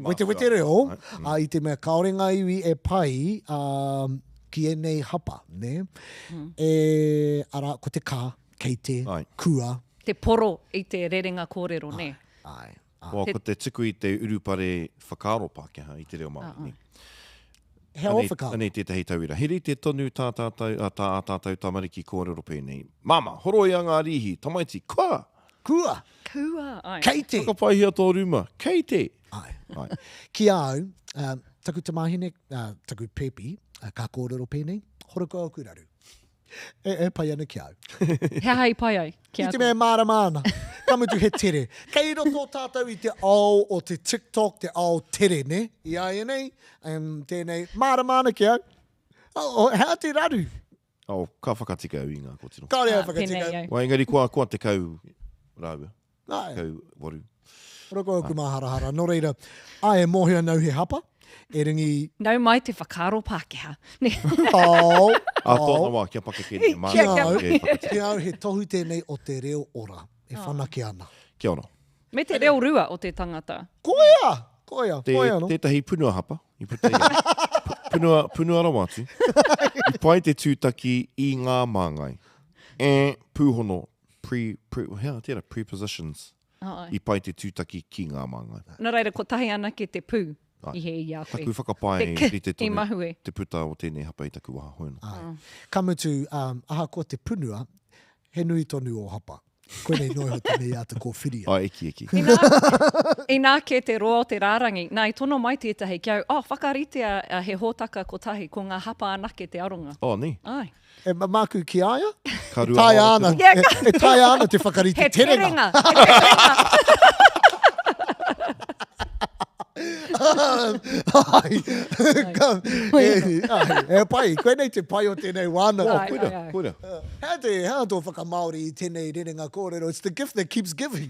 wetewete reo, Āe. ā, i te mea kāore ngā iwi e pai, ā, ki ēnei hapa, nē? E, arā, ko te ka, kei te, Āe. kua, Te poro i te rerenga kōrero, nē? Āe, āe. Well, ko te tuku i te urupare whakaaro Pākehā i te reo Māori, nē? He ao whakaaro. Anei tētahi tauira. He rite tonu tā tātou, tā ā tātou tamariki kōrero pēnei. Māmā, horoia ngā rīhi, tamaiti, kua! Kua! Kua, āe. Kei te! Whakapaihia tō rūma, kei te! Āe. Āe. Ki a au, taku tamāhine, taku pēpi, ka kōrero pēnei, horo kua oku raru. E, e pai ana ki a au. He aha i pai ai ki a koe? I te mea e mārama ana. Ka mutu he tere. Kei roto tātou i te ao o te TikTok, te ao tere, ne? I āianei, um, tēnei, mārama ana ki au. Oh, oh, he aha te raru? Oh, ka whakatika au i ngā kōtiro. Kāore au whakatika. Pēnei au. Wai, engari kua, kua 10 rāua. Āe. 18. Roko oku māharahara. Nō reira, āe, e mōhio ana au he hapa, erangi... Nau mai te whakaaro Pākehā. Ao, Ā tōna wā, kia pakeke nei, māna Ki a au, e whakatika. ki a au he tohu tēnei o te reo ora e whanake ana. Kia ora. Me te reo rua o te tangata. Koia! Koia, Te, koia anō. tētahi punua hapa i puta i a. Punua, punua rawa atu. I pai te tūtaki i ngā māngai. E, pūhono, pre, pre, hea, tērā, prepositions. Ai. I pai te tūtaki ki ngā māngai. Nō reira, kotahi anake te pū Ai. i hē i a koe. Taku whakapae Te k rite i tonu mahue. te puta o tēnei hapa i taku waha hono. Ai. Ka mutu, um, ahakoa te punua, he nui tonu ō hapa. Koinei noa iho tēnei āta kōwhiria. Ai, eki, eki. Inā, inā kē te roa o te rārangi. Nā, i tono mai tētahi ki au, oh, whakaritea he hōtaka kotahi, ko ngā hapa anake te aronga. Oh, nē. Ai. E māku ki a ia? Ka rua Taea haora ana, te roa. e, e taea ana te whakarite He terenga. terenga, he terenga. Ai, ka, e, ai, e pai, koinei te pai o tēnei wānanga. Ai, Koira, ai, ai. koira. Hea te, hea tō whakamāori i tēnei rerenga kōrero, it's the gift that keeps giving.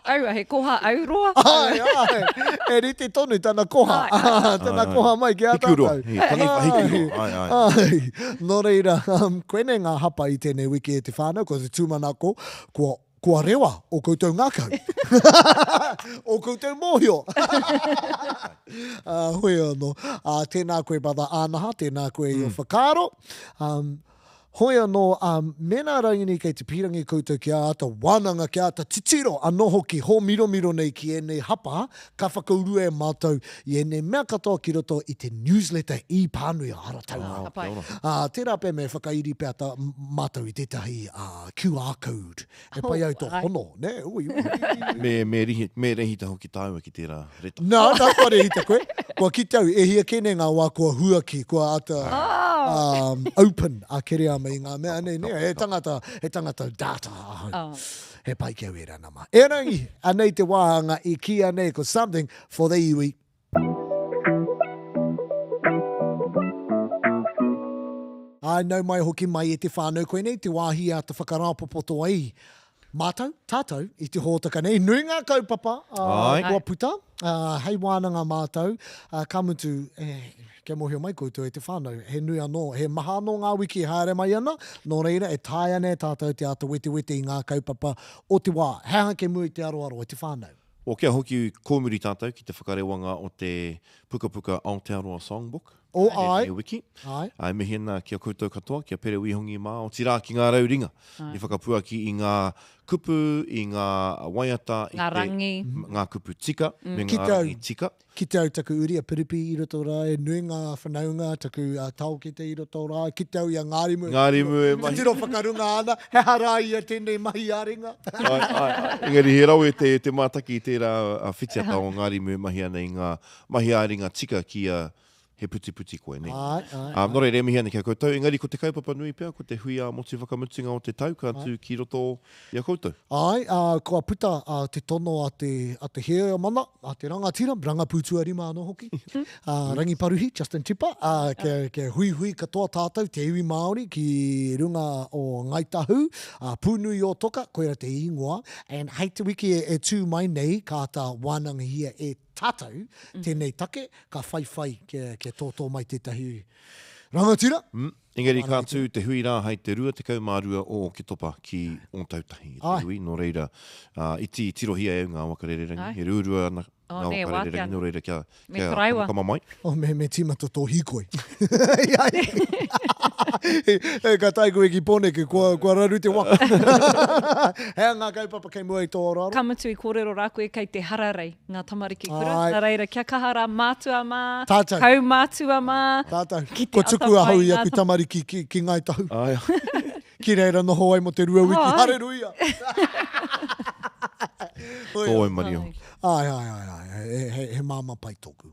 Aua, he koha auroa. Ai, ai, e rite tonu tana koha. Ai, ai. Tana Ai, ai. koha mai ki a Hikuroa, tātou. he taniwha hikuroa, ai, ai. Ai, nō reira, um, koinei ngā hapa i tēnei wiki e te whānau, ko te tūmanako, kua, kua rewa o koutou ngākau. o koutou mōhio. uh, hoi anō. Uh, tēnā koe, Brother Ānaha, tēnā koe i o whakaaro. Um, Hoi anō, ā, mēnā rānei kei te pīrangi koutou kia āta wānanga, kia āta titiro anō hoki, hōmiromiro nei ki ēnei hapa, ka whakaurua e mātou i ēnei mea katoa ki roto i te newsletter i pānui a Harataunga. Ka pai. Ā, tērā pea me whakairi pea tā mātou i tētahi QR code E pai ai tō hono, nē? Ui, ui, ui. Me, me, rihi, me rehita hoki tāua ki tērā reta. Nā, nā, kua rehita koe. Kua kite au, e hia kē nei ngā wā kua huaki, kua āta um, open a Kereama i ngā mea nei, nē? He tangata, he tangata data ahau. Oh. He pai ki au ērā nama. Erangi, anei te wāhanga i kīia nei ko something for the iwi. Āe, nau mai hoki mai e te whānau, koinei te wāhi āta whakarāpopoto ai mātou, tātou, i te hōtaka nei. Nui ngā kaupapa kua puta, hei wānanga mātou, ka mutu, kia mōhio mai koutou e te whānau, he nui anō, he maha anō ngā wiki e haere mai ana, nō reira e taea ana e tātou te āta wetewete i ngā kaupapa o te wā. He aha kei mua i te aroaro e te whānau? O kia hoki kōmuri tātou ki te whakarewanga o te pukapuka Aotearoa Songbook. O, āe. Tēnei wiki. Āe. Ā, e mihi ana ki a koutou katoa, ki a Pere Wihongi mā, otirā ki ngā rau ringa i whakapuaki i ngā kupu, i ngā waiata, i Ngā te, rangi. ngā kupu tika, me Ki ngā te au. rangi tika. Ki te au taku uri a Piripi i roto rā, e nui ngā whanaunga, taku taokete i roto rā, ki te au i a Ngārimu. Ngārimu e mahi. Titiro whakarunga ana, he aha rā ia tēnei mahi ā-ringa? Ai, ai, ai. Engari he rawe te, te mātaki i tērā whitiata o Ngārimu e mahi ana i ngā mahi ā-ringa tika ki a He putiputi koe, nē? Āe, āe, āe. Nō reira, e mihi ana ki a koutou, engari ko te kaupapa nui pea, ko te hui ā-motu whakamutunga o te tau ka tū ki roto i a koutou. Āe, ā, kua puta te tono a te, a te Heamana, a te rangatira, rangapū tuarima anō hoki, a Rangi Paruhi, Justin Tipa, ā, kia, kia huihui katoa tātou, te iwi Māori, ki runga o Ngāi Tahu, ā, Pūnui-o-Toka, koira te īngoa, and hei te wiki e, e tū mai nei, ka āta wānangahia e tātou tēnei take, ka whaiwhai kia, kia tōtō mai tētahi rangatira. Mm, engari ka tū te hui rā hai te 22 o Oketopa ki Ōtautahi e te hui, nō reira, uh, iti tirohia e au ngā waka rererangi, he ruarua ana Oh, ngā nē, waka wātea rererangi, ana. nō reira kia, Me kia taraiwa. kamakama mai. Oh, me, me tīmata tō hīkoi. Ka tae koe ki Pōneke, kua, kua raru te waka. He aha ngā kaupapa kei mua i tō aroaro? Ka mutu i kōrero rā koe kei te hararei ngā tamariki kura. Āe. Nā reira, kia kaha rā mātua mā, Tātou. kaumātua mā, Tātou. ki te Kua tuku atawhai ahau i aku tamariki ki, ki Ngāi Tahu. Āe. Ki reira noho ai mō te rua wiki. Āe. Hareruia! Tō waimarie hoki. Āe, āe, āe, āe. He, he, he māmā pai tōku.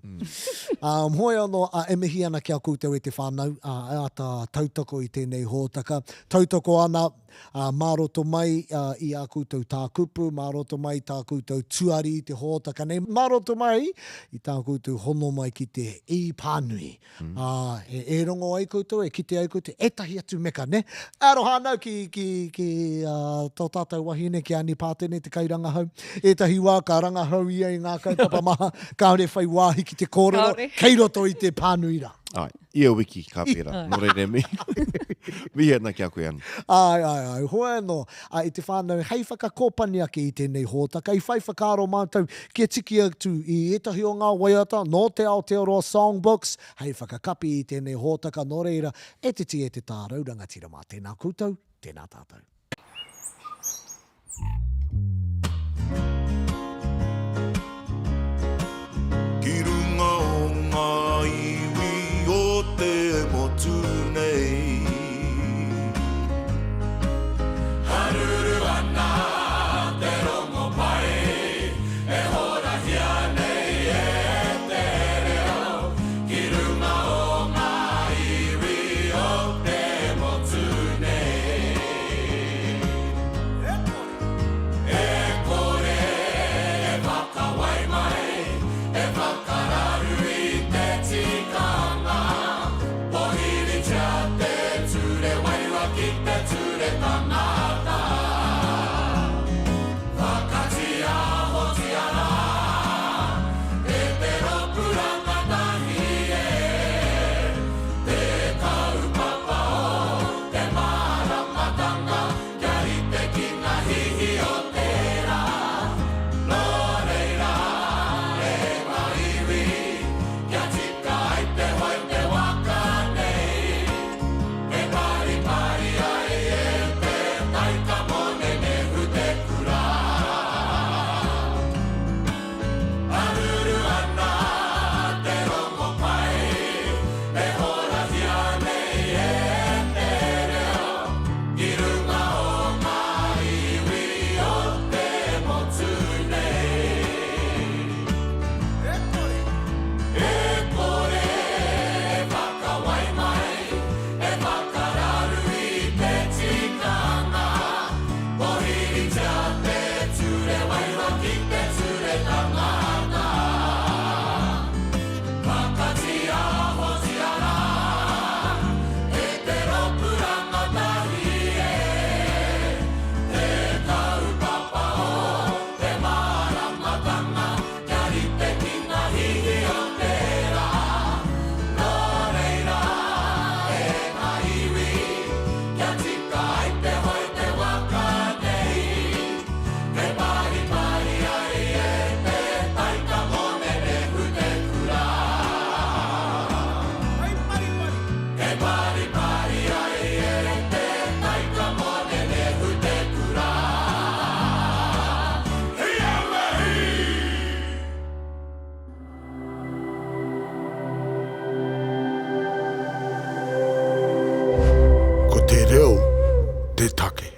Um, hoi anō, a, e mihi ana ki a koutou e te whānau, a, e āta tautoko i tēnei hōtaka. Tautoko ana, a, mā roto mai a, i ā koutou tākupu, mā roto mai i tā koutou tuari i te hōtaka nei, mā roto mai i tā koutou hono mai ki te ī-pānui. Ā, e, e rongo ai koutou, e kite ai koutou, ētahi atu meka, nē? Aroha ana ki, ki, ki ā, tō tātou wahine, ki a Ani Pātene, te kairangahau. Ētahi wā ka rangahau ia i ngā kaupapa maha, kāore whai wāhi ki te kōrero, Kāore. kei roto i te pānui rā. Āe, ia wiki ka pērā. Nō reira, mihi, mihi ana ki a koe, Ani. Āe, āe, āe. Hoi anō, ā, i te whānau, hei whakakōpani ake i tēnei hōtaka, i whai whakaaro mātou Kia tiki atu i ētahi o ngā waiata nō te Aotearoa Songbooks hei whakakapi i tēnei hōtaka nō reira, e te tī e te tārau rangatira mā tēnā koutou, tēnā tātou. Ki runga o ngā iwi o te motu nei. Haruru ana te rongopai e horahia nei e te reo ki runga o ngā iwi o te motu nei. E kore e whakawai mai, e whakararu i te tikanga. Pohiritia te ture wairua ki te ture tangata. Whakatiahotia rā e te rōpū rangatahi e, te kaupapa o te māramatanga kia rite ki ngā hihi o te rā. Nō reira, e ngā iwi, Kia tika ai te hoe te waka nei, E paripari ai e te tai ka mōnenehu te kura. Haruru ana te rongopai, E horahia nei e te reo, Ki runga o ngā iwi o te motu nei. E kore! E kore e whakawai mai, e whakararu i te tikanga. Pohiritia te ture wairua ki te ture tangata. Whakatiahotia rā e te rōpū rangatahi e, te kaupapa o Te māramatanga kia rite ki ngā hihi o te rā. Nō reira, e ngā iwi, kia tika ai te hoe te waka nei. Kei paripari ai e te tai ka mōnenehu te kura. Kei paripari! Kei paripari ai e te tai ka mōnenehu te kura. Hi aue hi! Ko te reo te take.